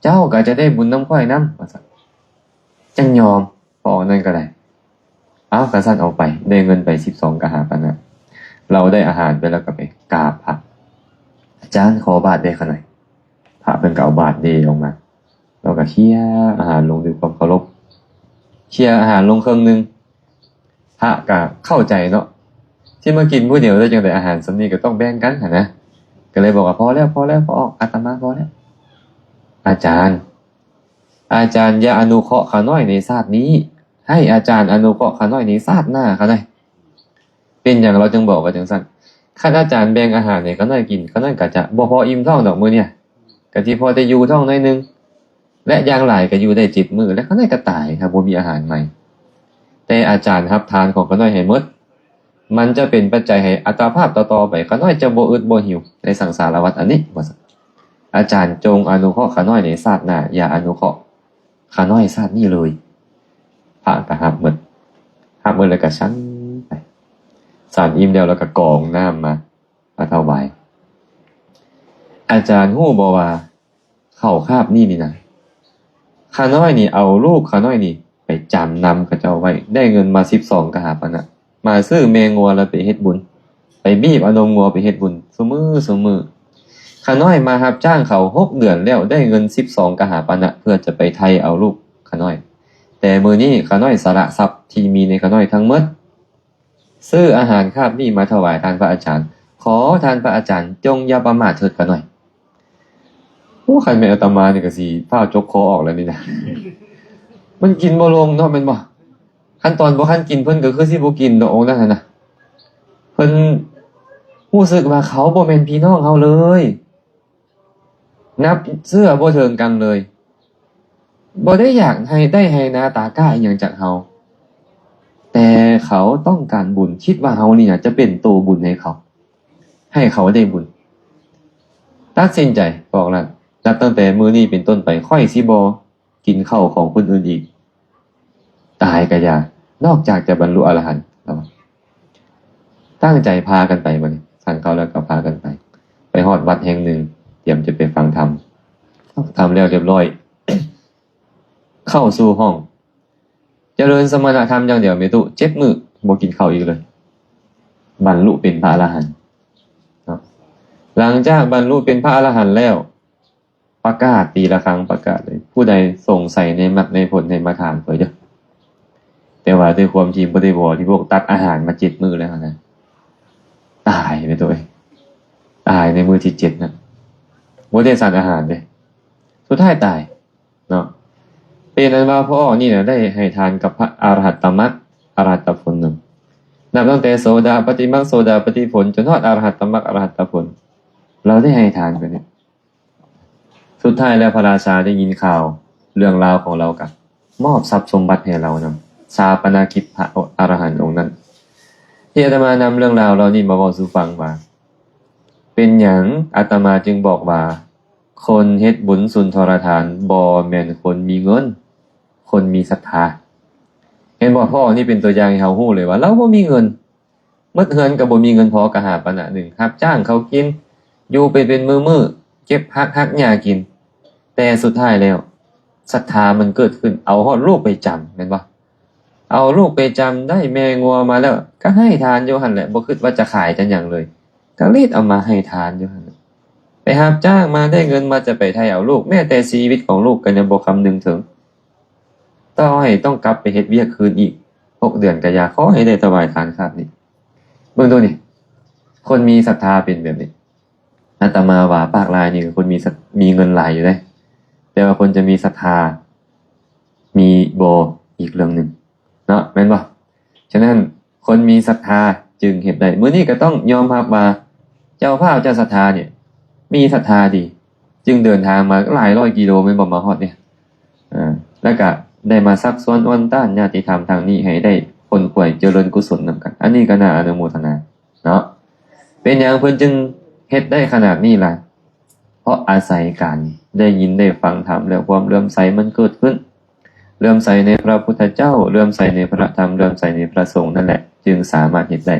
ເຈົ້າກໍຈະໄດ້ບຸນນຳຂ້ອຍນຳ ວ່າຊັ້ນ. ຈັ່ງຍອມ. ພໍນັ້ນກໍໄດ້. ເອົາ ຄັນຊັ້ນເອົາໄປ. ໄດ້ເງິນໄປສິບສອງກະຫາປານະ. ລາວໄດ້ອາຫານໄປແລ້ວກໍໄປກາບພະ. ອາຈານ ຂໍບາດແດ່ຂະນ້ອຍ. ພະເພິ່ນກໍເອົາບາດເດລົງມາ. ລາວກໍເຄຍອາຫານລົງດ້ວຍຄວາມເຄົາລົບ. ເຄຍອາຫານລົງເຄິ່ງໜຶ່ງ. ພະກໍເຂົ້າໃຈເນາະ. ຊິມາກິນຜູ້ດຽວໄດ້ຈັ່ງໃດ ອາຫານສ່ຳນີ້ກໍຕ້ອງແບ່ງກັນຫັ້ນນະ. ກໍເລີຍບອກວ່າ ພໍແລ້ວ ພໍແລ້ວ ພໍອອກ ອາດຕະມາພໍແລ້ວ. ອາຈານ ອາຈານຢ່າອະນຸເຄາະຂະນ້ອຍໃນຊາດນີ້. ໃຫ້ອາຈານອະນຸເຄາະຂະນ້ອຍໃນຊາດໜ້າຂະນ້ອຍ. ເປັນຫຍັງລາວຈຶ່ງບອກວ່າຈັ່ງຊັ້ນ? ຄັນອາຈານແບ່ງອາຫານໃຫ້ຂະນ້ອຍກິນ ຂະນ້ອຍກໍຈະບໍ່ພໍອີ່ມທ້ອງດອກມື້ນີ້. ກໍຊິພໍແຕ່ຢູ່ທ້ອງໜ້ອຍໜຶ່ງ ແລະ ຢ່າງຫຼາຍກໍຢູ່ໄດ້ເຈັດມື້ ແລະ ຂະນ້ອຍກໍຕາຍ ຖ້າບໍ່ມີອາຫານໃໝ່. ແຕ່ອາຈານຮັບທານຂອງຂະນ້ອຍໃຫ້ໝົດ. ມັນຈະເປັນປັດໄຈໃຫ້ອັດຕະພາບຕໍ່ໆໄປ. ຂະນ້ອຍຈະບໍ່ອຶດບໍ່ຫິວໃນສັງສາລະວັດອັນນີ້ ວ່າຊັ້ນ. ອາຈານຈົ່ງອະນຸເຄາະຂະນ້ອຍໃນຊາດໜ້າ, ຢ່າອະນຸເຄາະຂະນ້ອຍຊາດນີ້ເລີຍ. ພະກໍຮັບໝົດ, ຮັບໝົດແລ້ວກໍສັນໄປ. ສັນອີ່ມແລ້ວ ແລ້ວກໍກອງນ້ຳມາ ມາຖວາຍ. ອາຈານຮູ້ບໍ່ວ່າ ເຂົ້າຄາບນີ້ນີ້ນະ ຂ້ານ້ອຍນີ້ເອົາລູກຂ້ານ້ອຍນີ້ໄປຈຳນຳເຂົາເຈົ້າໄວ້ ໄດ້ເງິນມາສິບສອງກະຫາປານະ ມາຊື້ແມ່ງົວແລ້ວໄປເຮັດບຸນ ໄປບີບເອົານົມງົວໄປເຮັດບຸນຊຸມື້ຊຸມື້. ຂ້ານ້ອຍມາຮັບຈ້າງເຂົາຫົກເດືອນແລ້ວ ໄດ້ເງິນສິບສອງກະຫາປານະ ເພື່ອຈະໄປໄຖ່ເອົາລູກຂ້ານ້ອຍ. ແຕ່ມື້ນີ້ຂ້ານ້ອຍສະຫຼະຊັບທີ່ມີໃນຂ້ານ້ອຍທັງໝົດ ຊື້ອາຫານຄາບນີ້ມາຖວາຍທ່ານພະອາຈານ. ຂໍທ່ານພະອາຈານຈົ່ງຢ່າປະໝາດເຖີດຂ້ານ້ອຍ. ໂອ້ ຄັນແມ່ນອາດຕະມານີ້ກໍຊິຟ້າວຈົກຄໍອອກແລ້ວນີ້ນະ. ມັນກິນບໍ່ລົງເນາະ ແມ່ນບໍ່? ຄັນຕອນບໍ່ທັນກິນ ເພິ່ນກໍຄືຊິບໍ່ກິນດອກ ອົງນັ້ນນະ. ເພິ່ນຮູ້ສຶກວ່າເຂົາບໍ່ແມ່ນພີ່ນ້ອງເຮົາເລີຍ, ນັບເຊື້ອບໍ່ເຖິງກັນເລີຍ, ບໍ່ໄດ້ຢາກໃຫ້ໄດ້ໃຫ້ນາຕາກ້າອີ່ຫຍັງຈາກເຮົາ, ແຕ່ເຂົາຕ້ອງການບຸນ, ຄິດວ່າເຮົານີ້ນະຈະເປັນໂຕບຸນໃຫ້ເຂົາ, ໃຫ້ເຂົາໄດ້ບຸນ. ຕັດສິນໃຈບອກລະ, ນັບຕັ້ງແຕ່ມື້ນີ້ເປັນຕົ້ນໄປ, ຂ້ອຍຊິບໍ່ ກິນເຂົ້າຂອງຄົນອື່ນອີກ, ຕາຍກະຢ່າ, ນອກຈາກຈະບັນລຸອະລະຫັນ. ລາວວ່າ ຕັ້ງໃຈພາກັນໄປບັດນີ້, ສັນເຂົ້າແລ້ວກໍພາກັນໄປ, ໄປຮອດວັດແຫ່ງໜຶ່ງ, ຕຽມຈະໄປຟັງທຳ. ຟັງທຳແລ້ວຮຽບຮ້ອຍ, ເຂົ້າສູ່ຫ້ອງ, ຈະເລີນສະມະນະທຳຢ່າງດຽວ, ແມ່ຕູ້, ເຈັດມື້ບໍ່ກິນເຂົ້າອີກເລີຍ, ບັນລຸເປັນພະອະລະຫັນເນາະ. ຫຼັງຈາກບັນລຸເປັນພະອະລະຫັນແລ້ວ, ປະກາດ, ຕີລະຄັງປະກາດເລີຍ, ຜູ້ໃດສົງໄສໃນມັກໃນຜົນໃຫ້ມາຖາມຂ້ອຍເດີ້. ແຕ່ວ່າດ້ວຍຄວາມທີ່ບໍ່ໄດ້ບໍລິໂພກ, ຕັດອາຫານມາເຈັດມື້ແລ້ວນະ, ຕາຍໄປໂຕເອງ, ຕາຍໃນມື້ທີເຈັດນັ້ນ, ບໍ່ໄດ້ສັນອາຫານເດ້, ສຸດທ້າຍຕາຍເນາະ. ເປັນອັນວ່າພໍ່ນີ້ນະໄດ້ໃຫ້ທານກັບພະອະລະຫັດຕະມັກ ອະລະຫັດຕະຜົນນຳ, ນັບຕັ້ງແຕ່ໂສດາປະຕິມັກ ໂສດາປະຕິຜົນ ຈົນຮອດອະລະຫັດຕະມັກ ອະລະຫັດຕະຜົນ, ລາວໄດ້ໃຫ້ທານໄປນີ້. ສຸດທ້າຍແລ້ວພະລາຊາໄດ້ຍິນຂ່າວເລື່ອງລາວຂອງລາວ ກໍມອບຊັບສົມບັດໃຫ້ລາວນຳ, ຊາປະນະກິດພະອະລະຫັນອົງນັ້ນ. ທີ່ອາດຕະມານຳເລື່ອງລາວເຫຼົ່ານີ້ມາເວົ້າສູ່ຟັງວ່າ ເປັນຫຍັງອາດຕະມາຈຶ່ງບອກວ່າ ຄົນເຮັດບຸນສຸນທອນລະທານບໍ່ແມ່ນຄົນມີເງິນ, ຄົນມີສັດທາ. ເຫັນບໍ່? ພໍ່ນີ້ເປັນຕົວຢ່າງໃຫ້ເຮົາຮູ້ເລີຍວ່າລາວບໍ່ມີເງິນ. ໝົດເຮືອນກໍບໍ່ມີເງິນພໍກະຫາປານະໜຶ່ງ, ຮັບຈ້າງເຂົາກິນ, ຢູ່ໄປເປັນມື້ໆ, ເກັບຜັກຫັກຫຍ້າກິນ. ແຕ່ສຸດທ້າຍແລ້ວ ສັດທາມັນເກີດຂຶ້ນ, ເອົາຮອດລູກໄປຈຳ, ແມ່ນບໍ່? ເອົາລູກໄປຈຳ, ໄດ້ແມ່ງົວມາແລ້ວ ກໍໃຫ້ທານຢູ່ຫັ້ນແຫຼະ, ບໍ່ຄິດວ່າຈະຂາຍຈະຫຍັງເລີຍ, ກໍລີດເອົາມາໃຫ້ທານຢູ່ຫັ້ນແຫຼະ. ໄປຮັບຈ້າງມາ, ໄດ້ເງິນມາ, ຈະໄປໄຖ່ເອົາລູກ, ແມ້ແຕ່ຊີວິດຂອງລູກກໍຍັງບໍ່ຄຳນຶງເຖິງ. ຕໍ່ໃຫ້ຕ້ອງກັບໄປເຮັດວຽກຄືນອີກຫົກເດືອນກະຢ່າ, ຂໍໃຫ້ໄດ້ຖວາຍທານຄາບນີ້. ເບິ່ງດູນີ້, ຄົນມີສັດທາເປັນແບບນີ້. ອາດຕະມາວ່າປາກລາຍນີ້ຄືຄົນມີສັດ, ມີເງິນຫຼາຍຢູ່ເດ້, ແຕ່ວ່າຄົນຈະມີສັດທາມີບໍ່ ອີກເລື່ອງໜຶ່ງເນາະ, ແມ່ນບໍ່? ສະນັ້ນ ຄົນມີສັດທາຈຶ່ງເຮັດໄດ້. ມື້ນີ້ກໍຕ້ອງຍອມຮັບວ່າ ເຈົ້າພາບເຈົ້າສັດທານີ້ມີສັດທາດີ, ຈຶ່ງເດີນທາງມາຫຼາຍຮ້ອຍກິໂລ ແມ່ນບໍ່ ມາຮອດນີ້. ອາ ແລ້ວກະໄດ້ມາຊັກຊວນອອນຕ້ານຍາດຕິທຳທາງນີ້ ໃຫ້ໄດ້ຂົນຂວາຍເຈະເລີນກຸສົນນຳກັນ. ອັນນີ້ກໍໜ້າອະນຸໂມທະນາເນາະ. ເປັນຫຍັງເພິ່ນຈຶ່ງເຮັດໄດ້ຂະໜາດນີ້ລະ? ເພາະອາໄສການໄດ້ຍິນໄດ້ຟັງທຳ ແລ້ວຄວາມເຫຼື້ອມໃສມັນເກີດຂຶ້ນ. ເຫຼື້ອມໃສໃນພະພຸດທະເຈົ້າ, ເຫຼື້ອມໃສໃນພະທຳ, ເຫຼື້ອມໃສໃນພະສົງນັ້ນແຫຼະ ຈຶ່ງສາມາດເຮັດໄດ້.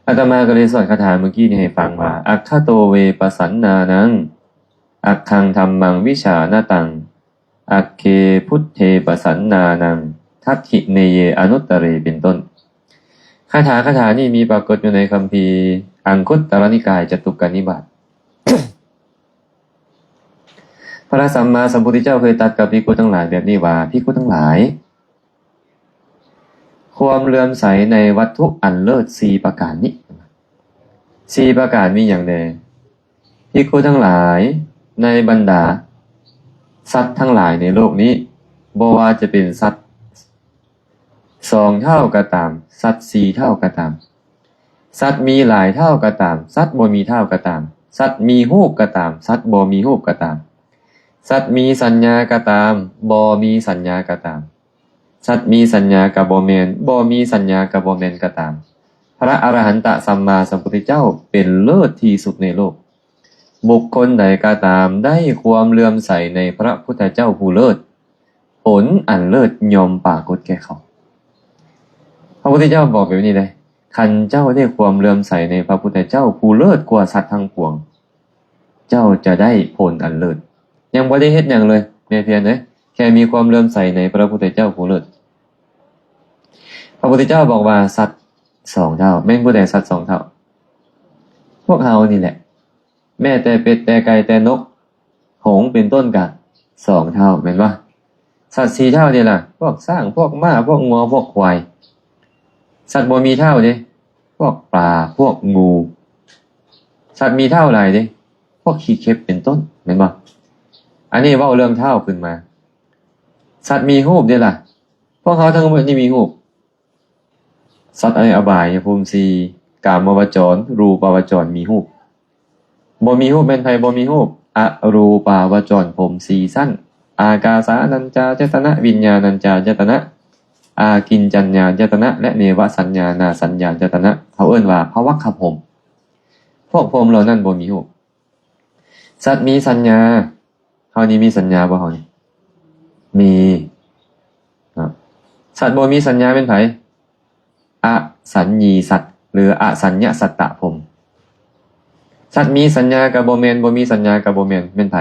ອາດຕະມາກໍເລີຍສອດຄາຖາມື້ກີ້ນີ້ໃຫ້ຟັງວ່າ ອັກຂະໂຕເວປະສັນນານັງ ອັກຂັງທຳມັງວິຈານະຕັງ ອັກເຂພຸດເທປະສັນນານັງ ທັດຖິເນເຍອະນຸດຕະເຣ ເປັນຕົ້ນ. ຄາຖາ ຄາຖານີ້ມີປາກົດຢູ່ໃນຄຳພີອັງຄຸດຕະລະນິກາຍຈະຕຸກກະນິບາດ. ພະສຳມາສຳພຸດທະເຈົ້າເຄີຍຕັດກັບພິກຂຸທັງຫຼາຍແບບນີ້ວ່າ ພິກຂຸທັງຫຼາຍ ຄວາມເຫຼື້ອມໃສໃນວັດຖຸອັນເລີດສີ່ປະການນີ້. ສີ່ປະການມີຫຍັງແດ່? ພິກຂຸທັງຫຼາຍ ໃນບັນດາສັດທັງຫຼາຍໃນໂລກນີ້ ບໍ່ວ່າຈະເປັນສັດສອງເທົ້າກໍຕາມ, ສັດສີ່ເທົ້າກໍຕາມ, ສັດມີຫຼາຍເທົ້າກໍຕາມ, ສັດບໍ່ມີເທົ້າກໍຕາມ, ສັດມີຮູບກໍຕາມ, ສັດບໍ່ມີຮູບກໍຕາມ, ສັດມີສັນຍາກໍຕາມ, ບໍ່ມີສັນຍາກໍຕາມ, ສັດມີສັນຍາກໍບໍ່ແມ່ນ, ບໍ່ມີສັນຍາກໍບໍ່ແມ່ນກໍຕາມ, ພະອະລະຫັນຕະສຳມາສຳພຸດທະເຈົ້າເປັນເລີດທີ່ສຸດໃນໂລກ. ບຸກຄົນໃດກໍຕາມໄດ້ຄວາມເຫຼື້ອມໃສໃນພະພຸດທະເຈົ້າຜູ້ເລີດ, ຜົນອັນເລີດຍ່ອມປາກົດແກ່ເຂົາ. ພະພຸດທະເຈົ້າບອກແບບນີ້ເດ້, ຄັນເຈົ້າໄດ້ຄວາມເຫຼື້ອມໃສໃນພະພຸດທະເຈົ້າຜູ້ເລີດກວ່າສັດທັງປວງ, ເຈົ້າຈະໄດ້ຜົນອັນເລີດ. ຍັງບໍ່ໄດ້ເຮັດຫຍັງເລີຍ ແມ່ພຽນເອີຍ, ແຄ່ມີຄວາມເຫຼື້ອມໃສໃນພະພຸດທະເຈົ້າຜູ້ເລີດ. ພະພຸດທະເຈົ້າບອກວ່າສັດສອງເທົ້າ. ແມ່ນຜູ້ໃດສັດສອງເທົ້າ? ພວກເຮົານີ້ແຫຼະ. ແມ້ແຕ່ເປັດແຕ່ໄກ່ແຕ່ນົກ ຫົງເປັນຕົ້ນກະສອງເທົ້າ ແມ່ນບໍ່? ສັດສີ່ເທົ້ານີ້ລະ ພວກຊ້າງ ພວກມ້າ ພວກງົວ ພວກຄວາຍ. ສັດບໍ່ມີເທົ້າເດ້ ພວກປາ ພວກງູ. ສັດມີເທົ້າຫຼາຍເດ້ ພວກຂີ້ເຂັບເປັນຕົ້ນ. ແມ່ນບໍ່? ອັນນີ້ເວົ້າເລື່ອງທ້າວຂຶ້ນມາ. ສັດມີຮູບເດ້ລະ. ພວກເຮົາທັງໝົດນີ້ມີຮູບ. ສັດໃນອະບາຍພູມສີ່ ກາມະວະຈອນ ຮູປະວະຈອນ ມີຮູບ. ບໍ່ມີຮູບແມ່ນໃຜບໍ່ມີຮູບ? ອະຮູປາວະຈອນພົມສີ່ຊັ້ນ ອາກາສານັນຈາຍະຕະນະ ວິນຍານັນຈາຍະຕະນະ ອາກິນຈັນຍາຍະຕະນະ ແລະ ເນວະສັນຍານາສັນຍາຍະຕະນະ ເຂົາເອີ້ນວ່າພະວັກຄະພົມ. ພວກພົມເຫຼົ່ານັ້ນບໍ່ມີຮູບ. ສັດມີສັນຍາ. ເຮົານີ້ມີສັນຍາບໍ່ເຮົານີ້? ມີເນາະ. ສັດບໍ່ມີສັນຍາແມ່ນໃຜ? ອະສັນຍີສັດ ຫຼື ອະສັນຍະສັດຕະພົມ. ສັດມີສັນຍາກໍບໍ່ແມ່ນ ບໍ່ມີສັນຍາກໍບໍ່ແມ່ນ ແມ່ນໃຜ?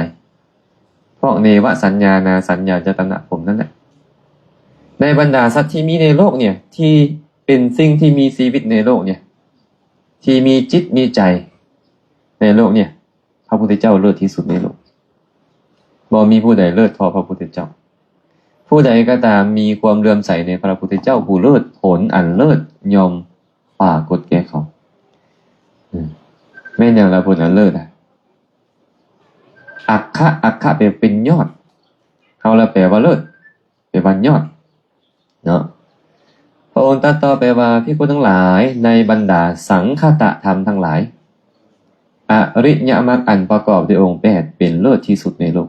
ພວກເນວະສັນຍານາສັນຍາຍະຕະນະພົມນັ້ນແຫຼະ. ໃນບັນດາສັດທີ່ມີໃນໂລກນີ້ ທີ່ເປັນສິ່ງທີ່ມີຊີວິດໃນໂລກນີ້ ທີ່ມີຈິດມີໃຈໃນໂລກນີ້ ພະພຸດທະເຈົ້າເລີດທີ່ສຸດໃນໂລກ. ບໍ່ມີຜູ້ໃດເລີດເທົ່າພະພຸດທະເຈົ້າ. ຜູ້ໃດກໍຕາມມີຄວາມເຫຼື້ອມໃສໃນພະພຸດທະເຈົ້າຜູ້ເລີດ, ຜົນອັນເລີດຍ່ອມປາກົດແກ່ເຂົາ. ອືມ ແມ່ນຫຍັງລະຜົນອັນເລີດນະ? ອັກຂະ, ອັກຂະແປເປັນຍອດ. ເຮົາລະແປວ່າເລີດ. ແປວ່າຍອດເນາະ. ພະອົງຕັດຕໍ່ໄປວ່າ, ພິກຂຸທັງຫຼາຍ, ໃນບັນດາສັງຄະຕະທຳທັງຫຼາຍ, ອະລິຍະມັກອັນປະກອບດ້ວຍອົງແປດເປັນເລີດທີ່ສຸດໃນໂລກ.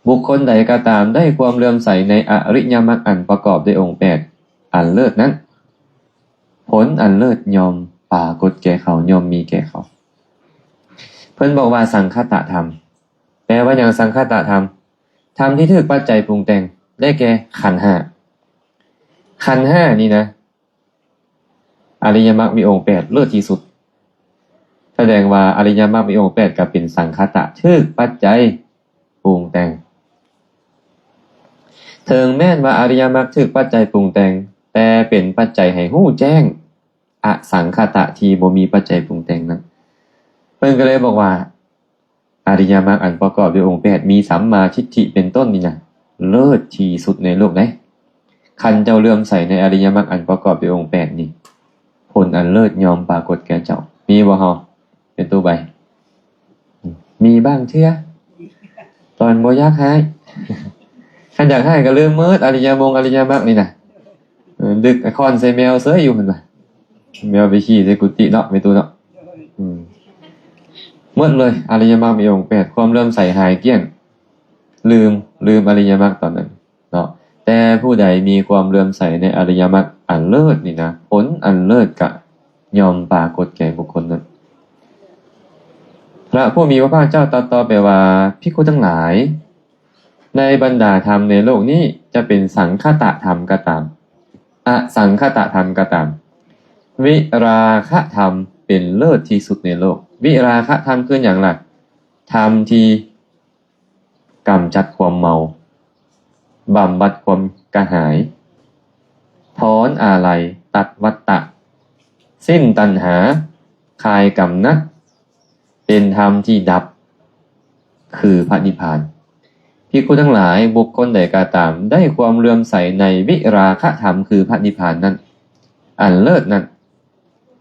ບຸກຄົນໃດກໍຕາມໄດ້ຄວາມເຫຼື້ອມໃສໃນອະລິຍະມັກອັນປະກອບດ້ວຍອົງແປດອັນເລີດນັ້ນ, ຜົນອັນເລີດຍ່ອມປາກົດແກ່ເຂົາ, ຍ່ອມມີແກ່ເຂົາ. ເພິ່ນບອກວ່າສັງຄະຕະທຳ. ແປວ່າຫຍັງ? ສັງຄະຕະທຳ. ທຳທີ່ຖືກປັດໄຈປຸງແຕ່ງ ໄດ້ແກ່ຂັນຫ້າ. ຂັນຫ້ານີ້ນະ ອະລິຍະມັກມີອົງແປດເລີດທີ່ສຸດ. ສະແດງວ່າອະລິຍະມັກມີອົງແປດກໍເປັນສັງຄະຕະ ຖືກປັດໄຈປຸງແຕ່ງ. ເຖິງແມ່ນວ່າອະລິຍະມັກຖືກປັດໄຈປຸງແຕ່ງ, ແຕ່ເປັນປັດໄຈໃຫ້ຮູ້ແຈ້ງ ອະສັງຄະຕະທີ່ບໍ່ມີປັດໄຈປຸງແຕ່ງນັ້ນ. ເພິ່ນກໍເລີຍບອກວ່າ ອະລິຍະມັກອັນປະກອບດ້ວຍອົງແປດ ມີສຳມາທິດຖິເປັນຕົ້ນນີ້ນະ ເລີດທີ່ສຸດໃນໂລກໃດ໋. ຄັນເຈົ້າເຫຼື້ອມໃສໃນອະລິຍະມັກອັນປະກອບດ້ວຍອົງແປດນີ້, ຜົນອັນເລີດຍ່ອມປາກົດແກ່ເຈົ້າ. ມີບໍ່ເຮົາ? ເປັນຕູ້ໃບ. ມີບາງເທື່ອ ຕອນບໍ່ຢາກຮ້າຍ. ຄັນຢາກຮ້າຍກໍລືມໝົດ ອະລິຍະມົງ ອະລິຍະມັກນີ້ນະ. ເອີ ດຶກຄອນໃສ່ແມວເສີຍຢູ່ຫັ້ນນະ. ແມວໄປຂີ້ໃສ່ກຸຕິເນາະ ແມ່ຕູ້ເນາະ. ອືມ ໝົດເລີຍ ອະລິຍະມັກມີອົງແປດ ຄວາມເຫຼື້ອມໃສຫາຍກ້ຽງ ລືມ ລືມອະລິຍະມັກຕອນນັ້ນເນາະ. ແຕ່ຜູ້ໃດມີຄວາມເຫຼື້ອມໃສໃນອະລິຍະມັກອັນເລີດນີ້ນະ, ຜົນອັນເລີດກະຍ່ອມປາກົດແກ່ບຸກຄົນນັ້ນ. ພະຜູ້ມີພະພາກເຈົ້າຕັດຕໍ່ໄປວ່າ, ພິກຂຸທັງຫຼາຍ, ໃນບັນດາທຳໃນໂລກນີ້ ຈະເປັນສັງຄະຕະທຳກໍຕາມ, ອະສັງຄະຕະທຳກໍຕາມ, ວິລາຄະທຳເປັນເລີດທີ່ສຸດໃນໂລກ. ວິລາຄະທຳຄືຫຍັງລະ? ທຳທີ່ກຳຈັດຄວາມເມົາ, ບຳບັດຄວາມກະຫາຍ, ຖອນອາໄລ, ຕັດວັດຕະ, ສິ້ນຕັນຫາ, ຄາຍກຳໜັດ, ເປັນທຳທີ່ດັບ ຄືພະນິບພານ. ພິກຂຸທັງຫຼາຍ, ບຸກຄົນໃດກໍຕາມໄດ້ຄວາມເຫຼື້ອມໃສໃນວິລາຄະທຳ ຄືພະນິບພານນັ້ນ ອັນເລີດນັ້ນ,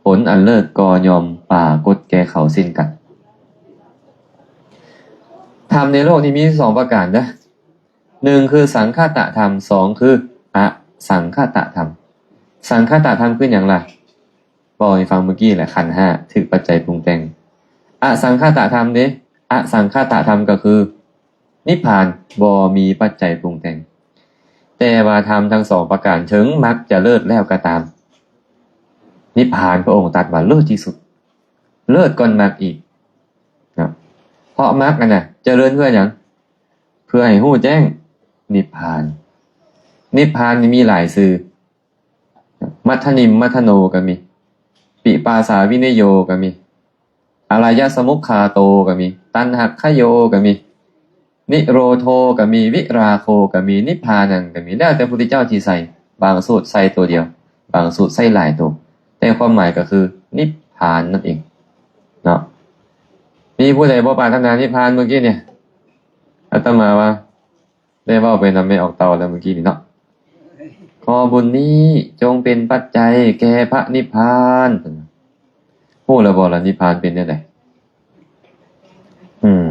ຜົນອັນເລີດກໍຍ່ອມປາກົດແກ່ເຂົາເຊັ່ນກັນ. ທຳໃນໂລກນີ້ມີສອງປະການເດີ້. ໜຶ່ງຄືສັງຄະຕະທຳ, ສອງຄືອະສັງຄະຕະທຳ. ສັງຄະຕະທຳຄືຫຍັງລະ? ເວົ້າໃຫ້ຟັງມື້ກີ້ແຫຼະ, ຂັນຫ້າຖືກປັດໄຈປຸງແຕ່ງ. ອະສັງຄະຕະທຳເດ? ອະສັງຄະຕະທຳກໍຄືນິບພານ, ບໍ່ມີປັດໄຈປຸງແຕ່ງ. ແຕ່ວ່າທຳທັງສອງປະການ, ເຖິງມັກຈະເລີດແລ້ວກໍຕາມ, ນິບພານພະອົງຕັດວ່າເລີດທີ່ສຸດ, ເລີດກ່ອນມັກອີກນະ. ເພາະມັກຫັ້ນນະ ຈະເລີນເພື່ອຫຍັງ? ເພື່ອໃຫ້ຮູ້ແຈ້ງນິບພານ. ນິບພານນີ້ມີຫຼາຍຊື່. ມັດທະນິມມັດທະໂນກໍມີ, ປິປາສາວິນິໂຍກໍມີ, ອາລາຍະສະມຸກຄາໂຕກໍມີ, ຕັນຮັກຂະໂຍກໍມີ, ນິໂຣໂທກໍມີ, ວິລາໂຄກໍມີ, ນິບພານັງກໍມີ, ແລ້ວແຕ່ພຸດທະເຈົ້າທີ່ໃສ່. ບາງສູດໃສ່ໂຕດຽວ, ບາງສູດໃສ່ຫຼາຍໂຕ, ແຕ່ຄວາມໝາຍກໍຄືນິບພານນັ້ນເອງເນາະ. ມີຜູ້ໃດບໍ່ປາດຖະໜານິບພານມື້ກີ້ນີ້? ອາດຕະມາວ່າ ໄດ້ເວົ້າໄປນຳແມ່ອອກເຕົ່າແລ້ວມື້ກີ້ນີ້ເນາະ. ຂໍບຸນນີ້ຈົ່ງເປັນປັດໄຈແກ່ພະນິບພານ. ຮູ້ແລ້ວບໍ່ລະ ນິບພານເປັນແນວໃດ? ອືມ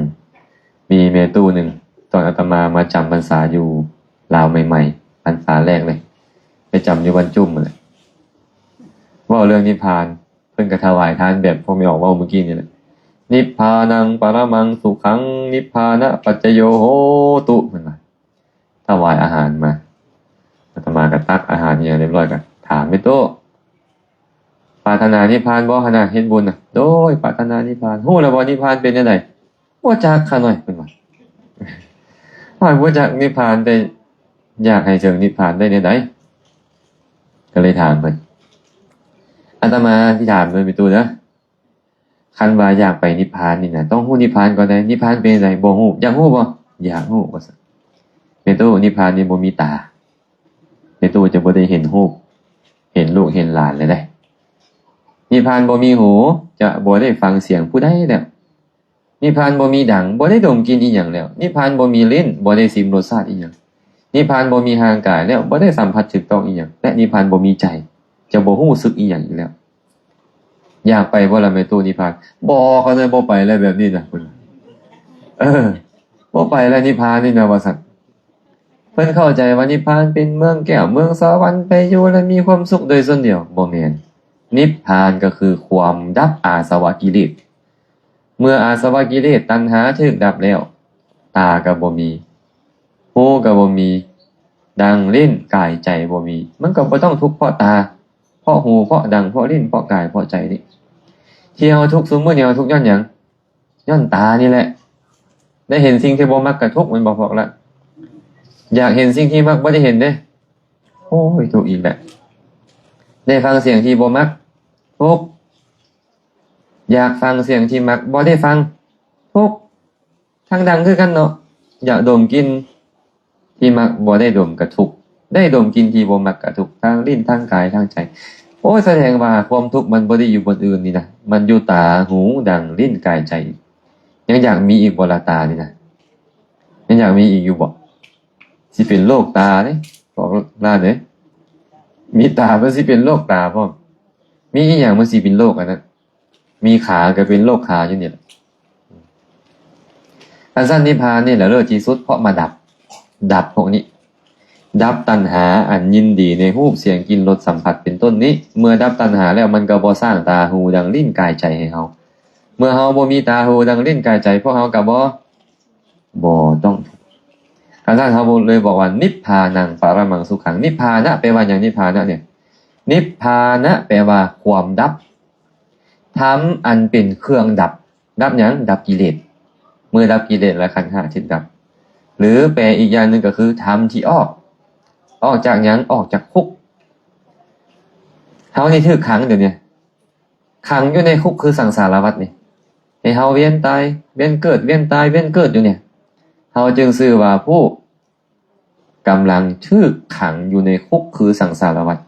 ແມ່ຕູ້ໜຶ່ງ ຕອນອາດຕະມາມາຈຳພັນສາຢູ່ລາວໃໝ່ໆ ພັນສາແລກເລີຍ ໄປຈຳຢູ່ວັນຈຸ້ມນັ້ນແຫຼະ ເວົ້າເລື່ອງນິບພານ ເພິ່ນກໍຖວາຍທານແບບພວກແມ່ອອກເວົ້າມື້ກີ້ນີ້ແຫຼະ ນິບພານັງປະລະມັງສຸຂັງ ນິບພານະປັດຈະໂຍໂຫຕຸ ເພິ່ນວ່າ ຖວາຍອາຫານມາ ອາດຕະມາກໍຕັກອາຫານອີ່ຫຍັງຮຽບຮ້ອຍ ກໍຖາມແມ່ຕູ້ ປາດຖະໜານິບພານບໍ່ຫັ້ນນະ ເຮັດບຸນນະ? ໂດຍ ປາດຖະໜານິບພານ. ຮູ້ແລ້ວບໍ່ນິບພານເປັນແນວໃດ? ບໍ່ຈັກຂ້ານ້ອຍ ເພິ່ນວ່າ. ຂ້ອຍບໍ່ຈັກນິບພານ ແຕ່ຢາກໃຫ້ເຖິງນິບພານໄດ້ແນວໃດ? ກໍເລີຍຖາມເພິ່ນ. ອາດຕະມາຊິຖາມເດີແມ່ຕູ້ເດີ. ຄັນວ່າຢາກໄປນິບພານນີ້ນະ ຕ້ອງຮູ້ນິບພານກ່ອນເດ້. ນິບພານເປັນຈັ່ງໃດ? ບໍ່ຮູ້. ຢາກຮູ້ບໍ່? ຢາກຮູ້ ວ່າຊັ້ນ. ແມ່ຕູ້ ນິບພານນີ້ບໍ່ມີຕາ. ແມ່ຕູ້ຈະບໍ່ໄດ້ເຫັນຮູບ ເຫັນລູກເຫັນຫຼານແລ້ວເດ້. ນິບພານບໍ່ມີຫູ ຈະບໍ່ໄດ້ຟັງສຽງຜູ້ໃດແລ້ວ. ນິບພານບໍ່ມີດັງ ບໍ່ໄດ້ດົມກິ່ນອີ່ຫຍັງແລ້ວ. ນິບພານບໍ່ມີລີ້ນ ບໍ່ໄດ້ຊິມລົດຊາດອີ່ຫຍັງ. ນິບພານບໍ່ມີຮ່າງກາຍແລ້ວ ບໍ່ໄດ້ສຳຜັດຖືກຕ້ອງອີ່ຫຍັງ ແລະ ນິບພານບໍ່ມີໃຈ ຈະບໍ່ຮູ້ສຶກອີ່ຫຍັງອີກແລ້ວ. ຢາກໄປບໍ່ລະແມ່ຕູ້ ນິບພານ? ບໍ່ ຂ້ານ້ອຍບໍ່ໄປແລ້ວແບບນີ້ນະ ເພິ່ນ. ເອີ ບໍ່ໄປແລ້ວນິບພານນີ້ນະ ວ່າຊັ້ນ. ເພິ່ນເຂົ້າໃຈວ່ານິບພານເປັນເມືອງແກ້ວເມືອງສະຫວັນ ໄປຢູ່ແລ້ວມີຄວາມສຸກໂດຍສ່ວນດຽວ. ບໍ່ແມ່ນ. ນິບພານກໍຄືຄວາມດັບອາສະວະກິເລດ. ເມື່ອອາສະວະກິເລດຕັນຫາຖືກດັບແລ້ວ, ຕາກໍບໍ່ມີ, ຫູກໍບໍ່ມີ, ດັງ, ລີ້ນ, ກາຍ, ໃຈບໍ່ມີ. ມັນກໍບໍ່ຕ້ອງທຸກເພາະຕາ, ເພາະຫູ, ເພາະດັງ, ເພາະລີ້ນ, ເພາະກາຍ, ເພາະໃຈນີ້. ທີ່ເຮົາທຸກຊຸມມື້ນີ້ ເຮົາທຸກຍ້ອນຫຍັງ? ຍ້ອນຕານີ້ແຫຼະ. ໄດ້ເຫັນສິ່ງທີ່ບໍ່ມັກກໍທຸກ ແມ່ນບໍ່ພວກລະ? ຢາກເຫັນສິ່ງທີ່ມັກ ບໍ່ໄດ້ເຫັນເດ້. ໂອ້ຍ ທຸກອີກແຫຼະ. ໄດ້ຟັງສຽງທີ່ບໍ່ມັກ ທຸກ. ຢາກຟັງສຽງທີ່ມັກ ບໍ່ໄດ້ຟັງ ທຸກ. ທາງດັງຄືກັນເນາະ. ຢາກດົມກິ່ນທີ່ມັກ ບໍ່ໄດ້ດົມກະທຸກ. ໄດ້ດົມກິ່ນທີ່ບໍ່ມັກກະທຸກ. ທາງລີ້ນ ທາງກາຍ ທາງໃຈ. ໂອ້ຍ ສະແດງວ່າຄວາມທຸກມັນບໍ່ໄດ້ຢູ່ບ່ອນອື່ນນີ້ນະ. ມັນຢູ່ຕາ, ຫູ, ດັງ, ລີ້ນ, ກາຍ, ໃຈ. ຍັງຢາກມີອີກບໍ່ລະ ຕານີ້ນະ? ຍັງຢາກມີອີກຢູ່ບໍ່? ຊິເປັນໂລກຕາເດ້ ບອກຫຼານເດ້. ມີຕາມັນຊິເປັນໂລກຕາພ້ອມ. ມີອີ່ຫຍັງມັນຊິເປັນໂລກອັນນັ້ນ? ມີຂາກໍເປັນໂລກຂາຢູ່ນີ້ແຫຼະ. ຄັນຊັ້ນນິບພານນີ້ແຫຼະເລີດທີ່ສຸດ ເພາະມາດັບ ດັບພວກນີ້ ດັບຕັນຫາອັນຍິນດີໃນຮູບ ສຽງ ກິ່ນ ລົດ ສຳຜັດ ເປັນຕົ້ນນີ້. ເມື່ອດັບຕັນຫາແລ້ວ ມັນກໍບໍ່ສ້າງຕາ, ຫູ, ດັງ, ລີ້ນ, ກາຍ, ໃຈ ໃຫ້ເຮົາ. ເມື່ອເຮົາບໍ່ມີຕາ, ຫູ, ດັງ, ລີ້ນ, ກາຍ, ໃຈ ພວກເຮົາກໍບໍ່ ບໍ່ຕ້ອງທຸກ. ຄັນຊັ້ນເຮົາເລີຍບອກວ່າ ນິບພານັງປະລະມັງສຸຂັງ. ນິບພານະແປວ່າຫຍັງ? ນິບພານະນີ້ ນິບພານະແປວ່າຄວາມດັບ. ທຳອັນເປັນເຄື່ອງດັບ. ດັບຫຍັງ? ດັບກິເລດ. ເມື່ອດັບກິເລດແລ້ວ ຂັນຫ້າຖືກດັບ. ຫຼືແປອີກຢ່າງໜຶ່ງກໍຄື ທຳທີ່ອອກ. ອອກຈາກຫຍັງ? ອອກຈາກຄຸກ. ເຮົານີ້ຖືກຂັງດຽວນີ້. ຂັງຢູ່ໃນຄຸກຄືສັງສາລະວັດນີ້ ໃຫ້ເຮົາວຽນຕາຍ ວຽນເກີດ ວຽນຕາຍ ວຽນເກີດຢູ່ນີ້. ເຮົາຈຶ່ງຊື່ວ່າຜູ້ກຳລັງຖືກຂັງຢູ່ໃນຄຸກຄືສັງສາລະວັດ.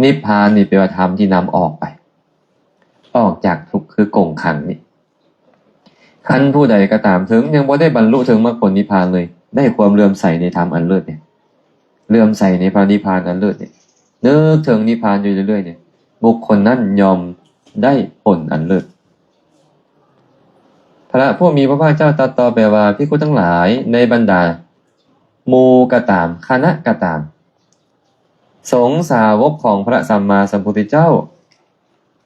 ນິບພານນີ້ແປວ່າທຳທີ່ນຳອອກໄປ ອອກຈາກທຸກຄືກົງຂັງນີ້. ຄັນຜູ້ໃດກໍຕາມ ເຖິງຍັງບໍ່ໄດ້ບັນລຸເຖິງມັກຜົນນິບພານເລີຍ ໄດ້ຄວາມເຫຼື້ອມໃສໃນທຳອັນເລີດນີ້ ເຫຼື້ອມໃສໃນພະນິບພານອັນເລີດນີ້ ນຶກເຖິງນິບພານຢູ່ເລື້ອຍໆນີ້ ບຸກຄົນນັ້ນຍ່ອມໄດ້ຜົນອັນເລີດ. ພະຜູ້ມີພະພາກເຈົ້າຕັດຕໍ່ໄປວ່າ ພິກຂຸທັງຫຼາຍ ໃນບັນດາໝູ່ກໍຕາມ ຄະນະກໍຕາມ ສົງສາວົກຂອງພະສຳມາສຳພຸດທະເຈົ້າ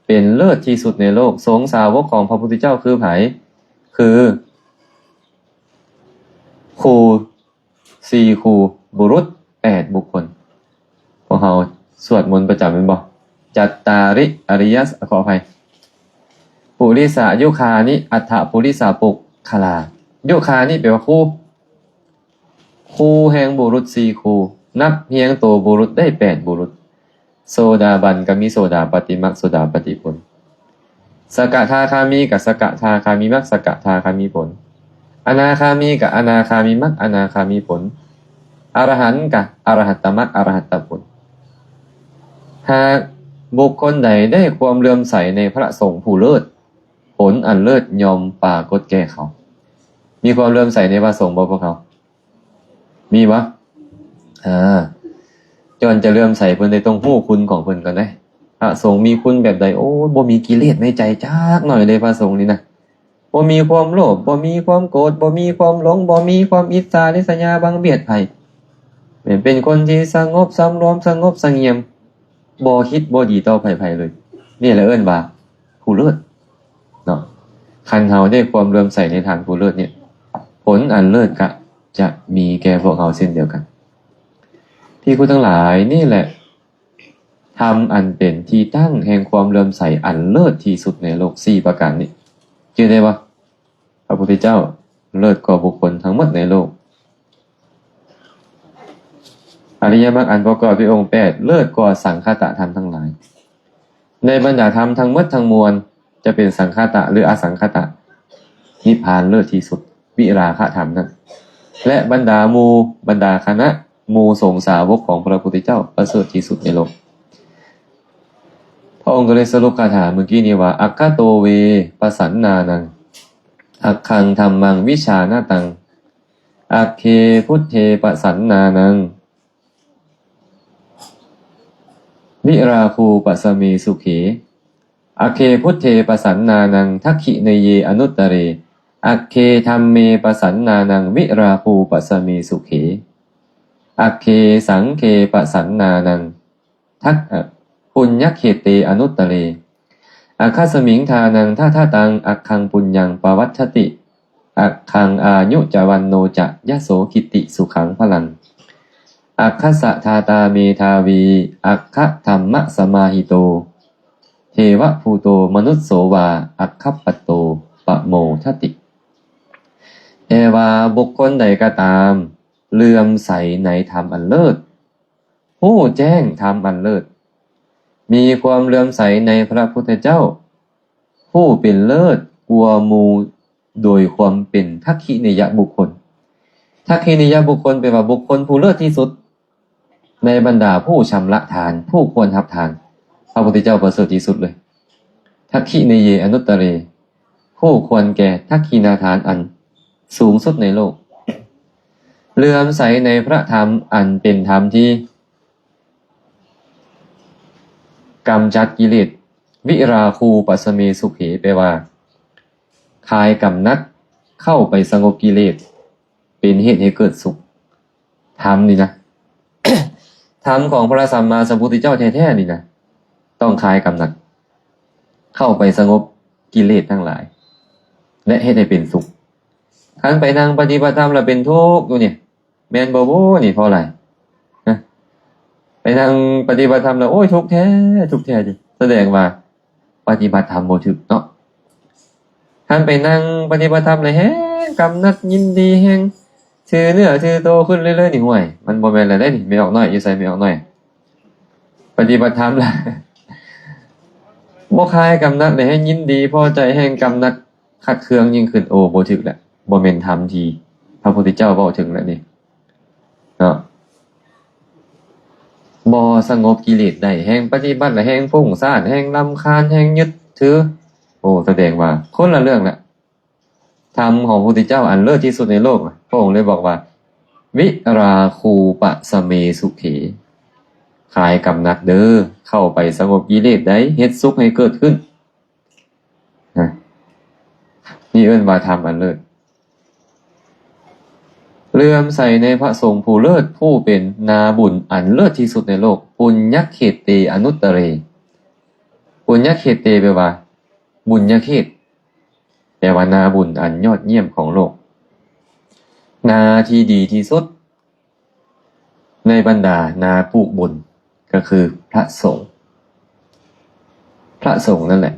ເປັນເລີດທີ່ສຸດໃນໂລກ. ສົງສາວົກຂອງພະພຸດທະເຈົ້າຄືໃຜ? ຄືຄູ່ສີ່ຄູ່ ບຸລຸດແປດບຸກຄົນ. ພວກເຮົາສວດມົນປະຈຳແມ່ນບໍ່? ຈັດຕາລິອະລິຍະ ຂໍອະໄພ ປຸລິສະຍຸຄານິ ອັດຖະປຸລິສະປຸກຄະລາ. ຍຸຄານິແປວ່າຄູ່ ຄູ່ແຫ່ງບຸລຸດສີ່ຄູ່ ນັບຮຽງໂຕບຸລຸດໄດ້ແປດບຸລຸດ. ໂສດາບັນກໍມີໂສດາປັດຕິມັກ ໂສດາປັດຕິຜົນ. ສະກະທາຄາມີກໍສະກະທາຄາມີມັກ ສະກະທາຄາມີຜົນ. ອະນາຄາມີກໍອະນາຄາມີມັກ ອະນາຄາມີຜົນ. ອະລະຫັນກໍອະລະຫັດຕະມັກ ອະລະຫັດຕະຜົນ. ຫາກບຸກຄົນໃດໄດ້ຄວາມເຫຼື້ອມໃສໃນພະສົງຜູ້ເລີດ ຜົນອັນເລີດຍ່ອມປາກົດແກ່ເຂົາ. ມີຄວາມເຫຼື້ອມໃສໃນພະສົງບໍ່ພວກເຮົາ? ມີບໍ່? ອ່າ ກ່ອນຈະເຫຼື້ອມໃສເພິ່ນໄດ້ ຕ້ອງຮູ້ຄຸນຂອງເພິ່ນກ່ອນເດ້. ພະສົງມີຄຸນແບບໃດ? ໂອ້ ບໍ່ມີກິເລດໃນໃຈຈັກໜ້ອຍເດ້ ພະສົງນີ້ນະ. ບໍ່ມີຄວາມໂລບ, ບໍ່ມີຄວາມໂກດ, ບໍ່ມີຄວາມຫຼົງ, ບໍ່ມີຄວາມອິດສາລິສຍາບັງບຽດໃຜ, ແມ່ນເປັນຄົນທີ່ສະຫງົບສຳລວມ, ສະຫງົບສະຫງຽມ, ບໍ່ຄິດບໍ່ດີຕໍ່ໃຜໆເລີຍ. ນີ້ແຫຼະເອີ້ນວ່າຜູ້ເລີດເນາະ. ຄັນເຮົາໄດ້ຄວາມເຫຼື້ອມໃສໃນທ່ານຜູ້ເລີດນີ້, ຜົນອັນເລີດກະຈະມີແກ່ພວກເຮົາເຊັ່ນດຽວກັນ. ພິກຂຸທັງຫຼາຍ, ນີ້ແຫຼະ ທຳອັນເປັນທີ່ຕັ້ງແຫ່ງຄວາມເຫຼື້ອມໃສອັນເລີດທີ່ສຸດໃນໂລກ ສີ່ປະການນີ້. ຈື່ໄດ້ບໍ່? ພະພຸດທະເຈົ້າເລີດກວ່າບຸກຄົນທັງໝົດໃນໂລກ. ອະລິຍະມັກອັນປະກອບດ້ວຍອົງແປດ ເລີດກວ່າສັງຄະຕະທຳທັງຫຼາຍ. ໃນບັນດາທຳທັງໝົດທັງມວນ ຈະເປັນສັງຄະຕະ ຫຼື ອະສັງຄະຕະ, ນິບພານເລີດທີ່ສຸດ, ວິລາຄະທຳນັ້ນ ແລະ ບັນດາໝູ່ ບັນດາຄະນະ ໝູ່ສົງສາວົກຂອງພະພຸດທະເຈົ້າປະເສີດທີ່ສຸດໃນໂລກ. ພະອົງກໍເລີຍສະຫຼຸບຄາຖາມື້ກີ້ນີ້ວ່າ ອັກຂະໂຕເວ ປະສັນນານັງ ອັກຂັງທຳມັງ ວິຊານະຕັງ ອັກເຄ ພຸດເທ ປະສັນນານັງ ວິລາຄູ ປະສະເມ ສຸເຂ ອັກເຄ ພຸດເທ ປະສັນນານັງ ທັກຂິເນເຍ ອະນຸດຕະເຣ ອັກເຄ ທຳເມ ປະສັນນານັງ ວິລາຄູ ປະສະເມ ສຸເຂ ອັກເຄ ສັງເຄ ປະສັນນານັງ ທັກ ເອີ ປຸນຍະເຂເຕ ອະນຸດຕະເຣ ອັກຂະສະມິງ ທານັງ ທະທະຕັງ ອັກຂັງ ປຸນຍັງ ປະວັດຖະຕິ ອັກຂັງ ອາຍຸຈະວັນໂນຈະ ຍະໂສ ກິດຕິ ສຸຂັງ ພະລັງ ອັກຂະສະ ທາຕາ ເມທາວີ ອັກຂະທຳມະ ສະມາຫິໂຕ ເທວະພູໂຕ ມະນຸດໂສວາ ອັກຂະປັດໂຕ ປະໂມທະຕິ. ແຕ່ວ່າບຸກຄົນໃດກໍຕາມ ເຫຼື້ອມໃສໃນທຳອັນເລີດ, ຮູ້ແຈ້ງທຳອັນເລີດ, ມີຄວາມເຫຼື້ອມໃສໃນພະພຸດທະເຈົ້າ ຜູ້ເປັນເລີດກວ່າໝູ່ໂດຍຄວາມເປັນທັກຂິເນຍະບຸກຄົນ. ທັກຂິເນຍະບຸກຄົນແປວ່າບຸກຄົນຜູ້ເລີດທີ່ສຸດໃນບັນດາຜູ້ຊຳລະທານ, ຜູ້ຄວນຮັບທານ. ພະພຸດທະເຈົ້າປະເສີດທີ່ສຸດເລີຍ. ທັກຂິເນເຍ ອະນຸດຕະເຣ ຜູ້ຄວນແກ່ທັກຂິນາທານອັນສູງສຸດໃນໂລກ. ເຫຼື້ອມໃສໃນພະທຳອັນເປັນທຳທີ່ກຳຈັດກິເລດ. ວິລາຄູ ປະສະເມ ສຸເຂ ແປວ່າ ຄາຍກຳໜັດ ເຂົ້າໄປສະຫງົບກິເລດ ເປັນເຫດໃຫ້ເກີດສຸກ. ທຳນີ້ນະ ທຳຂອງພະສຳມາສຳພຸດທະເຈົ້າແທ້ໆນີ້ນະ ຕ້ອງຄາຍກຳໜັດ ເຂົ້າໄປສະຫງົບກິເລດທັງຫຼາຍ ແລະ ເຮັດໃຫ້ເປັນສຸກ. ຄັນໄປນັ່ງປະຕິບັດທຳແລ້ວເປັນທຸກຢູ່ນີ້ ແມ່ນບໍ່ບຸນີ້? ເພາະອະໄລ? ນະ ໄປນັ່ງປະຕິບັດທຳແລ້ວ ໂອ້ຍ ທຸກແທ້ ທຸກແທ້ ສະແດງວ່າ ປະຕິບັດທຳບໍ່ຖືກເນາະ. ຄັນໄປນັ່ງປະຕິບັດທຳແລ້ວແຮ່ງກຳໜັດ ຍິນດີແຮ່ງຖືເນື້ອຖືໂຕຂຶ້ນເລື້ອຍໆນີ້ ຫ້ວຍ ມັນບໍ່ແມ່ນແລ້ວເດ້ນີ້. ແມ່ອອກນ້ອຍ ຢູ່ໃສແມ່ອອກນ້ອຍ? ປະຕິບັດທຳແລ້ວບໍ່ຄາຍກຳໜັດ ແລ້ວແຮ່ງຍິນດີພໍໃຈ ແຮ່ງກຳໜັດ ຂັດເຄືອງຍິ່ງຂຶ້ນ. ໂອ້ ບໍ່ຖືກແລ້ວ ບໍ່ແມ່ນທຳທີ່ພະພຸດທະເຈົ້າເວົ້າເຖິງແລ້ວນີ້. ເນາະ ບໍ່ສະຫງົບກິເລດໄດ້ ແຮ່ງປະຕິບັດແລ້ວແຮ່ງຟຸ້ງຊານ ແຮ່ງລຳຄານ ແຮ່ງຍຶດຖື. ໂອ້ ສະແດງວ່າຄົນລະເລື່ອງແຫຼະ. ທຳຂອງພະພຸດທະເຈົ້າອັນເລີດທີ່ສຸດໃນໂລກ ພະອົງເລີຍບອກວ່າ ວິລາຄູ ປະສະເມ ສຸເຂ ຄາຍກຳໜັດເດີ ເຂົ້າໄປສະຫງົບກິເລດໄດ້ ເຮັດສຸກໃຫ້ເກີດຂຶ້ນ. ນະ ນີ້ເອີ້ນວ່າທຳອັນເລີດ. ເຫຼື້ອມໃສໃນພະສົງຜູ້ເລີດ ຜູ້ເປັນນາບຸນອັນເລີດທີ່ສຸດໃນໂລກ ປຸນຍະເຂເຕ ອະນຸດຕະເຣ. ປຸນຍະເຂເຕ ແປວ່າ ບຸນຍະເຂດ ແປວ່ານາບຸນອັນຍອດຢ້ຽມຂອງໂລກ ນາທີ່ດີທີ່ສຸດ ໃນບັນດານາປູກບຸນ ກໍຄືພະສົງ. ພະສົງນັ້ນແຫຼະ.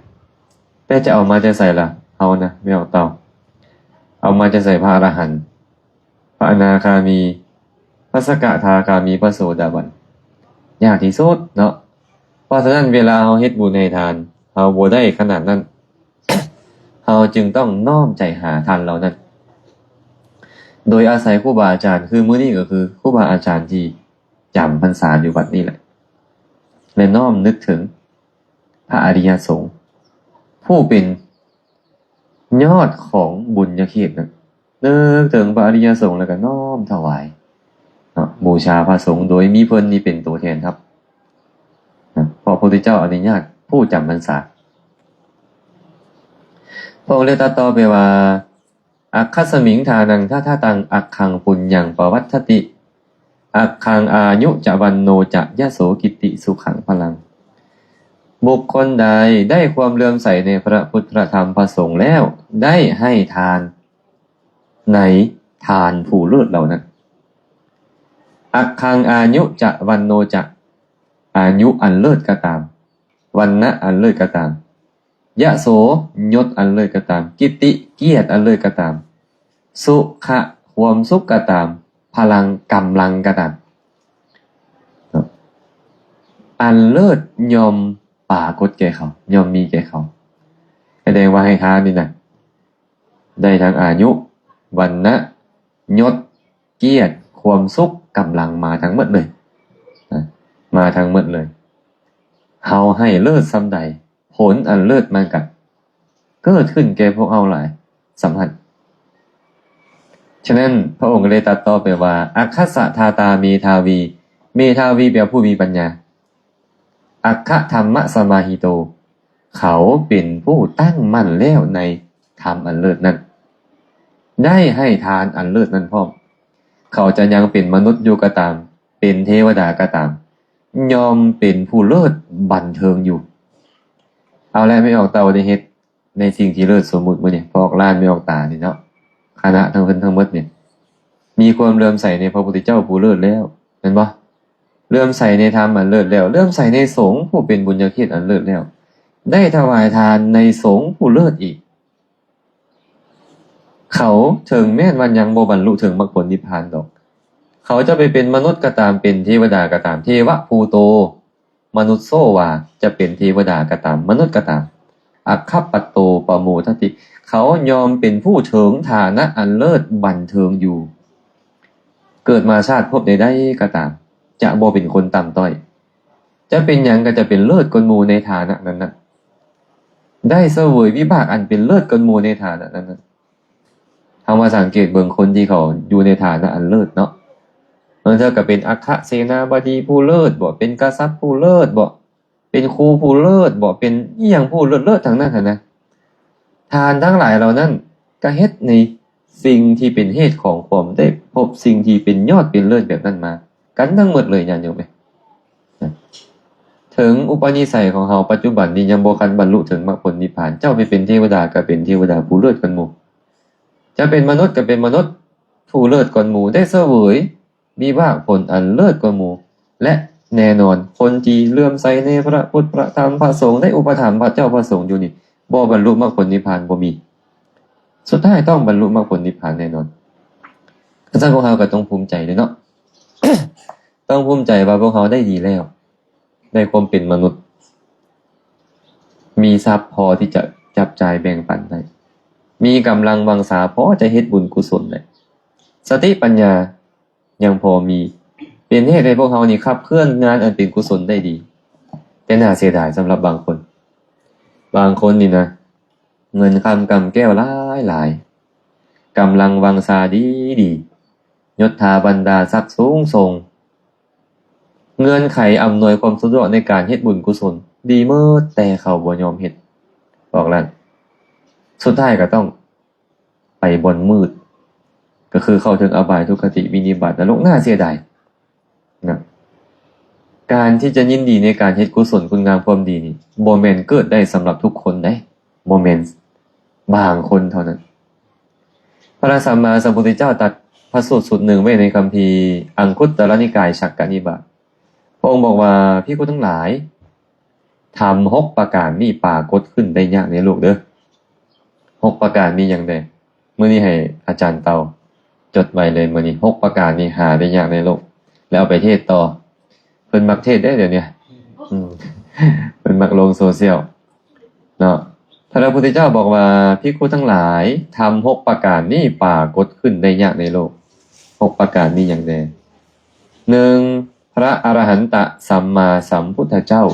ແຕ່ຈະເອົາມາແຕ່ໃສລະ? ເຮົານະ ແມ່ອອກເຕົ້າ ເອົາມາແຕ່ໃສ? ພະອະລະຫັນ, ພະອະນາຄາມີ, ພະສະກະທາຄາມີ, ພະໂສດາບັນ ຍາກທີ່ສຸດເນາະ. ເພາະສະນັ້ນ ເວລາເຮົາເຮັດບຸນໃຫ້ທານ ເຮົາບໍ່ໄດ້ຂະໜາດນັ້ນ ເຮົາຈຶ່ງຕ້ອງນ້ອມໃຈຫາທ່ານເຫຼົ່ານັ້ນ ໂດຍອາໄສຄູບາອາຈານ. ຄືມື້ນີ້ກໍຄືຄູບາອາຈານທີ່ຈຳພັນສາຢູ່ວັດນີ້ແຫຼະ ແລະ ນ້ອມນຶກເຖິງພະອະລິຍະສົງ ຜູ້ເປັນຍອດຂອງບຸນຍະເຂດນັ້ນ. ນຶກເຖິງພະອະລິຍະສົງ ແລ້ວກໍນ້ອມຖວາຍເນາະ ບູຊາພະສົງ ໂດຍມີເພິ່ນນີ້ເປັນຕົວແທນຮັບນະ ເພາະພະພຸດທະເຈົ້າອະນຸຍາດຜູ້ຈຳພັນສາ. ພະອົງເລີຍຕັດຕໍ່ໄປວ່າ ອັກຂັດສະມິງ ທານັງ ທະທະຕັງ ອັກຂັງ ປຸນຍັງ ປະວັດທະຕິ ອັກຂັງ ອາຍຸ ຈະ ວັນໂນ ຈະ ຍະໂສ ກິດຕິ ສຸຂັງ ພະລັງ. ບຸກຄົນໃດໄດ້ຄວາມເຫຼື້ອມໃສໃນພະພຸດ ພະທຳ ພະສົງແລ້ວ ໄດ້ໃຫ້ທານໃນທານຜູ້ເລີດເຫຼົ່ານັ້ນ ອັກຂັງ ອາຍຸ ຈະ ວັນໂນ ຈະ ອາຍຸອັນເລີດກໍຕາມ ວັນນະອັນເລີດກໍຕາມ ຍະໂສ ຍົດອັນເລີດກໍຕາມ ກິດຕິ ກຽດອັນເລີດກໍຕາມ ສຸຂະ ຄວາມສຸກກໍຕາມ ພະລັງ ກຳລັງກໍຕາມ ອັນເລີດຍ່ອມປາກົດແກ່ເຂົາ ຍ່ອມມີແກ່ເຂົາ. ສະແດງວ່າໃຫ້ທານນີ້ນະ ໄດ້ທັງອາຍຸ ວັນນະ ຍົດ ກຽດ ຄວາມສຸກ ກຳລັງ ມາທັງໝົດເລີຍນະ ມາທັງໝົດເລີຍ. ເຮົາໃຫ້ເລີດສ່ຳໃດ ຜົນອັນເລີດມັນກໍເກີດຂຶ້ນແກ່ພວກເຮົາຫຼາຍສ່ຳນັ້ນ. ສະນັ້ນ ພະອົງກໍເລີຍຕັດຕໍ່ໄປວ່າ ອັກຂັດສະ ທາຕາ ເມທາວີ ເມທາວີ ແປວ່າຜູ້ມີປັນຍາ ອັກຂະທຳມະສະມາຫິໂຕ ເຂົາເປັນຜູ້ຕັ້ງໝັ້ນແລ້ວໃນທຳອັນເລີດນັ້ນ ໄດ້ໃຫ້ທານອັນເລີດນັ້ນພ້ອມ. ເຂົາຈະຍັງເປັນມະນຸດຢູ່ກໍຕາມ ເປັນເທວະດາກໍຕາມ ຍ່ອມເປັນຜູ້ເລີດບັນເທີງຢູ່. ເອົາແລະ ແມ່ອອກເຕົ້າໄດ້ເຮັດ ໃນສິ່ງທີ່ເລີດ. ສົມມຸດມື້ນີ້ ພວກຫຼານແມ່ອອກຕານີ້ເນາະ ຄະນະທັງເພິ່ນທັງໝົດນີ້ ມີຄວາມເຫຼື້ອມໃສໃນພະພຸດທະເຈົ້າຜູ້ເລີດແລ້ວ ແມ່ນບໍ່? ເຫຼື້ອມໃສໃນທຳອັນເລີດແລ້ວ ເຫຼື້ອມໃສໃນສົງຜູ້ເປັນບຸນຍະເຂດອັນເລີດແລ້ວ ໄດ້ຖວາຍທານໃນສົງຜູ້ເລີດອີກ. ເຂົາເຖິງແມ່ນວ່າຍັງບໍ່ບັນລຸເຖິງມັກຜົນນິບພານດອກ ເຂົາຈະໄປເປັນມະນຸດກໍຕາມ ເປັນເທວະດາກໍຕາມ ເທວະພູໂຕ ມະນຸດໂສວາ ຈະເປັນເທວະດາກໍຕາມ ມະນຸດກໍຕາມ ອັກຂະປັດໂຕປະໂມທະຕິ ເຂົາຍອມເປັນຜູ້ເຖິງຖານະອັນເລີດບັນເທີງຢູ່. ເກີດມາຊາດພົບໃດໆກໍຕາມ ຈະບໍ່ເປັນຄົນຕ່ຳຕ້ອຍ ຈະເປັນຫຍັງກໍຈະເປັນເລີດກ່ອນໝູ່ໃນຖານະນັ້ນໆ ໄດ້ສະເຫວີຍວິບາກອັນເປັນເລີດກ່ອນໝູ່ໃນຖານະນັ້ນໆ. ເຮົາມາສັງເກດເບິ່ງຄົນທີ່ເຂົາຢູ່ໃນຖານະອັນເລີດເນາະ ບາງເທື່ອກໍເປັນອັກຂະເສນາບໍດີຜູ້ເລີດບໍ ເປັນກະສັດຜູ້ເລີດບໍ ເປັນຄູຜູ້ເລີດບໍ ເປັນອີ່ຫຍັງຜູ້ເລີດໆທັງນັ້ນຫັ້ນນະ. ທ່ານທັງຫຼາຍເຫຼົ່ານັ້ນກໍເຮັດໃນສິ່ງທີ່ເປັນເຫດຂອງຄວາມໄດ້ພົບສິ່ງທີ່ເປັນຍອດເປັນເລີດແບບນັ້ນມາ ກັນທັງໝົດເລີຍ ຍາດໂຍມເອີຍ. ເຖິງອຸປະນິໄສຂອງເຮົາປັດຈຸບັນນີ້ຍັງບໍ່ທັນບັນລຸເຖິງມັກຜົນນິບພານ ເຈົ້າໄປເປັນເທວະດາກໍເປັນເທວະດາຜູ້ເລີດກ່ອນໝູ່ ຈະເປັນມະນຸດກໍເປັນມະນຸດຜູ້ເລີດກ່ອນໝູ່ ໄດ້ສະເຫວີຍວິບາກຜົນອັນເລີດກ່ອນໝູ່ ແລະ ແນ່ນອນ ຄົນທີ່ເຫຼື້ອມໃສໃນພະພຸດ ພະທຳ ພະສົງ ໄດ້ອຸປະຖຳພະເຈົ້າພະສົງຢູ່ນີ້ ບໍ່ບັນລຸມັກຜົນນິບພານບໍ່ມີ ສຸດທ້າຍຕ້ອງບັນລຸມັກຜົນນິບພານແນ່ນອນ. ຄັນຊັ້ນພວກເຮົາກໍຕ້ອງພູມໃຈເດ້ເນາະ ຕ້ອງພູມໃຈວ່າພວກເຮົາໄດ້ດີແລ້ວ ໄດ້ຄວາມເປັນມະນຸດ ມີຊັບພໍທີ່ຈະຈັບຈ່າຍແບ່ງປັນໄດ້ ມີກຳລັງວັງຊາພໍຈະເຮັດບຸນກຸສົນໄດ້ ສະຕິປັນຍາຍັງພໍມີ ເປັນເຫດໃຫ້ພວກເຮົານີ້ຂັບເຄື່ອນງານອັນເປັນກຸສົນໄດ້ດີ. ແຕ່ໜ້າເສຍດາຍສຳລັບບາງຄົນ ບາງຄົນນີ້ນະ ເງິນຄຳກຳແກ້ວຫຼາຍໆ ກຳລັງວັງຊາດີໆ ຍົດຖາບັນດາສັກສູງສົ່ງ ເງື່ອນໄຂອຳນວຍຄວາມສະດວກໃນການເຮັດບຸນກຸສົນດີໝົດ ແຕ່ເຂົາບໍ່ຍອມເຮັດ ບອກແລ້ວ ສຸດທ້າຍກໍຕ້ອງໄປບ່ອນມືດ ກໍຄືເຂົ້າເຖິງອະບາຍ ທຸກຄະຕິ ວິນິບາດ ນະລົກ ໜ້າເສຍດາຍນະ. ການທີ່ຈະຍິນດີໃນການເຮັດກຸສົນຄຸນງາມຄວາມດີນີ້ ບໍ່ແມ່ນເກີດໄດ້ສຳລັບທຸກຄົນໃດ ບໍ່ແມ່ນບາງຄົນເທົ່ານັ້ນ. ພະສຳມາສຳພຸດທະເຈົ້າຕັດພະສູດສູດໜຶ່ງໄວ້ໃນຄຳພີອັງຄຸດຕະລະນິກາຍ ສັກກະນິບາດ ພະອົງບອກວ່າ ພິກຂຸທັງຫຼາຍ ທຳຫົກປະການນີ້ປາກົດຂຶ້ນໄດ້ຍາກໃນໂລກເດີ້. ຫົກປະການມີຫຍັງແດ່? ມື້ນີ້ໃຫ້ອາຈານເຕົາຈົດໄວ້ເລີຍ ມື້ນີ້ຫົກປະການນີ້ຫາໄດ້ຍາກໃນໂລກ ແລ້ວເອົາໄປເທດຕໍ່. ເພິ່ນມັກເທດເດ້ດຽວນີ້ ອືມ ເພິ່ນມັກລົງໂຊຊຽວເນາະ. ພະພຸດທະເຈົ້າບອກວ່າ ພິກຂຸທັງຫຼາຍ ທຳຫົກປະການນີ້ປາກົດຂຶ້ນໄດ້ຍາກໃນໂລກ. ຫົກປະການມີຫຍັງແດ່? ໜຶ່ງ ພະອະລະຫັນຕະສຳມາສຳພຸດທະເຈົ້າ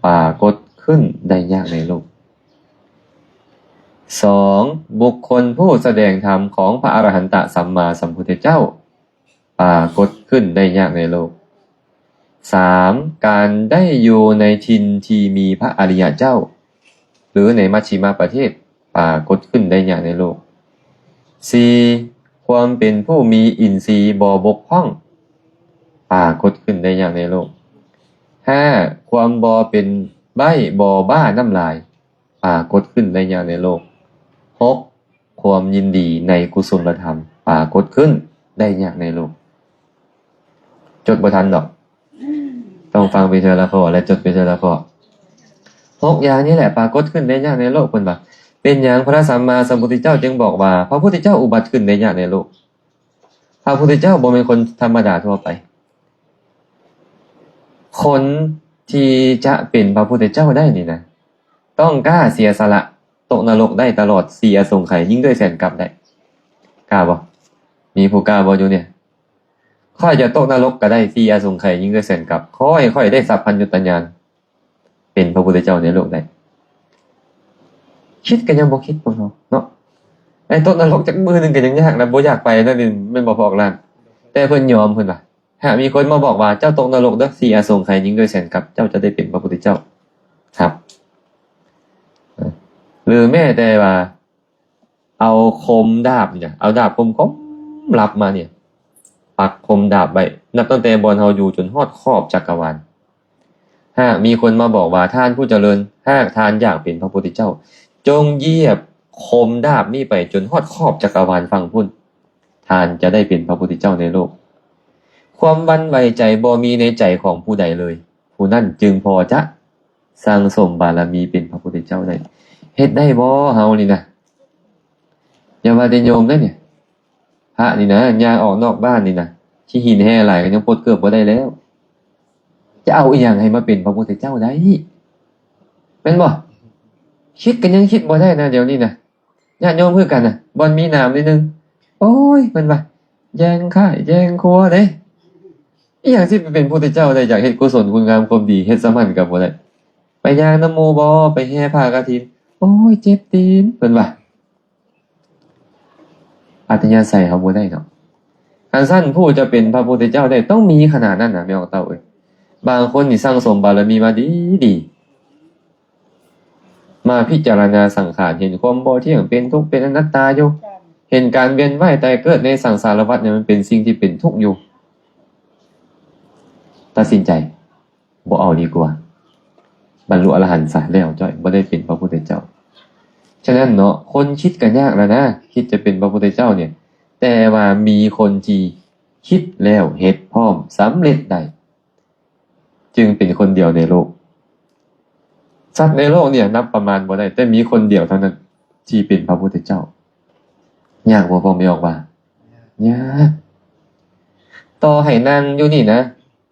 ປາກົດຂຶ້ນໄດ້ຍາກໃນໂລກ. ສອງ ບຸກຄົນຜູ້ສະແດງທຳຂອງພະອະລະຫັນຕະສຳມາສຳພຸດທະເຈົ້າປາກົດຂຶ້ນໄດ້ຍາກໃນໂລກ. ສາມ ການໄດ້ຢູ່ໃນຖິ່ນທີ່ມີພະອະລິຍະເຈົ້າ ຫຼື ໃນມັດຊິມະປະເທດ ປາກົດຂຶ້ນໄດ້ຍາກໃນໂລກ. ສີ່, ຄວາມເປັນຜູ້ມີອິນຊີບໍ່ບົກຜ່ອງ ປາກົດຂຶ້ນໄດ້ຍາກໃນໂລກ. ຫ້າ, ຄວາມບໍ່ເປັນໃບ້ບໍ່ບ້ານ້ຳລາຍ ປາກົດຂຶ້ນໄດ້ຍາກໃນໂລກ. ຫົກ, ຄວາມຍິນດີໃນກຸສົນລະທຳ ປາກົດຂຶ້ນໄດ້ຍາກໃນໂລກ. ຈົດບໍ່ທັນດອກ. ຕ້ອງຟັງໄປເທື່ອລະຂໍ້ ແລະ ຈົດໄປເທື່ອລະຂໍ້. ຫົກຢ່າງນີ້ແຫຼະປາກົດຂຶ້ນໄດ້ຍາກໃນໂລກ ເພິ່ນວ່າ. ເປັນຫຍັງພະສຳມາສຳພຸດທະເຈົ້າຈຶ່ງບອກວ່າ ພະພຸດທະເຈົ້າອຸບັດຂຶ້ນໄດ້ຍາກໃນໂລກ? ພະພຸດທະເຈົ້າບໍ່ແມ່ນຄົນທຳມະດາທົ່ວໄປ. ຄົນທີ່ຈະເປັນພະພຸດທະເຈົ້າໄດ້ນີ້ນະ ຕ້ອງກ້າເສຍສະຫຼະຕົກນະລົກໄດ້ຕະຫຼອດສີ່ອະສົງໄຂ ຍິ່ງດ້ວຍແສນກັບໄດ້. ກ້າບໍ່? ມີຜູ້ກ້າບໍ່ຢູ່ນີ້? ຂ້ອຍຈະຕົກນະລົກກໍໄດ້ສີ່ອະສົງໄຂ ຍິ່ງດ້ວຍແສນກັບ ຂໍໃຫ້ຂ້ອຍໄດ້ສັບພັນຍຸດຕະຍານ ເປັນພະພຸດທະເຈົ້າໃນໂລກໄດ້. ຄິດກໍຍັງບໍ່ຄິດພວກເຮົາເນາະ. ໄອ້ຕົກນະລົກຈັກມື້ໜຶ່ງກໍຍັງຍາກນະ ບໍ່ຢາກໄປນັ້ນແມ່ນບໍ່ ພວກຫຼານ? ແຕ່ເພິ່ນຍອມ ເພິ່ນວ່າ ຫາກມີຄົນມາບອກວ່າ ເຈົ້າຕົກນະລົກເດີ ສີ່ອະສົງໄຂ ຍິງດ້ວຍແສນກັບ ເຈົ້າຈະໄດ້ເປັນພະພຸດທະເຈົ້າ. ຄັບ ຫຼືແມ້ແຕ່ວ່າ ເອົາຄົມດາບນີ້ນະ ເອົາດາບຄົມໆ ລັບມານີ້ ປັກຄົມດາບໄວ້ ນັບຕັ້ງແຕ່ບ່ອນເຮົາຢູ່ຈົນຮອດຂອບຈັກກະວານ. ຫາກມີຄົນມາບອກວ່າ ທ່ານຜູ້ຈະເລີນ ຫາກທ່ານຢາກເປັນພະພຸດທະເຈົ້າ ຈົ່ງຢຽບຄົມດາບນີ້ໄປຈົນຮອດຂອບຈັກກະວານຝັ່ງພຸ້ນ ທ່ານຈະໄດ້ເປັນພະພຸດທະເຈົ້າໃນໂລກ. ຄວາມຫວັ່ນໄຫວໃຈບໍ່ມີໃນໃຈຂອງຜູ້ໃດເລີຍ ຜູ້ນັ້ນຈຶ່ງພໍຈະ ສັ່ງສົມບາລະມີເປັນພະພຸດທະເຈົ້າໄດ້. ເຮັດໄດ້ບໍ່ເຮົານີ້ນະ? ຢ່າວ່າແຕ່ໂຍມເດີນີ້ ພະນີ້ນະ ຍ່າງອອກນອກບ້ານນີ້ນະ ຂີ້ຫີນແຮ່ຫຼາຍກໍຍັງປົດເກີບບໍ່ໄດ້ແລ້ວ ຈະເອົາອີ່ຫຍັງໃຫ້ມາເປັນພະພຸດທະເຈົ້າໄດ້ ແມ່ນບໍ່? ຄິດກໍຍັງຄິດບໍ່ໄດ້ນະ ດຽວນີ້ນະ. ຍາດໂຍມຄືກັນນະ ບ່ອນມີໜາມໜ້ອຍໜຶ່ງ ໂອ້ຍ ເພິ່ນວ່າ ແຍ່ງຄ້າຍແຍ່ງຄົວເດ້. ອີ່ຫຍັງຊິໄປເປັນພຸດທະເຈົ້າໄດ້? ຢາກເຮັດກຸສົນຄຸນງາມຄວາມດີ ເຮັດຊຳຫັ້ນກໍບໍ່ໄດ້. ໄປຍ່າງນຳໝູ່ບໍ່? ໄປແຫ່ຜ້າກະຖິນ ໂອ້ຍ ເຈັບຕີນ ເພິ່ນວ່າ. ອັດຕະຍາໄສເຮົາບໍ່ໄດ້ເນາະ. ຄັນຊັ້ນ ຜູ້ຈະເປັນພະພຸດທະເຈົ້າໄດ້ ຕ້ອງມີຂະໜາດນັ້ນນະ ແມ່ອອກເຕົ້າເອີຍ. ບາງຄົນນີ້ສັ່ງສົມບາລະມີມາດີໆ ມາພິຈາລະນາສັງຂານ ເຫັນຄວາມບໍ່ທ່ຽງ ເປັນທຸກ ເປັນອະນັດຕາຢູ່ ເຫັນການວຽນວ່າຍຕາຍເກີດໃນສັງສາລະວັດນີ້ ມັນເປັນສິ່ງທີ່ເປັນທຸກຢູ່ ຕັດສິນໃຈບໍ່ເອົາດີກວ່າ ບັນລຸອະລະຫັນຊະ ແລ້ວຈ້ອຍ ບໍ່ໄດ້ເປັນພະພຸດທະເຈົ້າ. ສະນັ້ນເນາະ ຄົນຄິດກໍຍາກແລ້ວນະ ຄິດຈະເປັນພະພຸດທະເຈົ້ານີ້ ແຕ່ວ່າມີຄົນທີ່ຄິດແລ້ວເຮັດພ້ອມ ສຳເລັດໄດ້ ຈຶ່ງເປັນຄົນດຽວໃນໂລກ. ສັດໃນໂລກນີ້ນັບປະມານບໍ່ໄດ້ ແຕ່ມີຄົນດຽວເທົ່ານັ້ນທີ່ເປັນພະພຸດທະເຈົ້າ. ຍາກບໍ່ ພໍ່ແມ່ອອກວ່າ? ຍາກ. ຕໍ່ໃຫ້ນັ່ງຢູ່ນີ້ນະ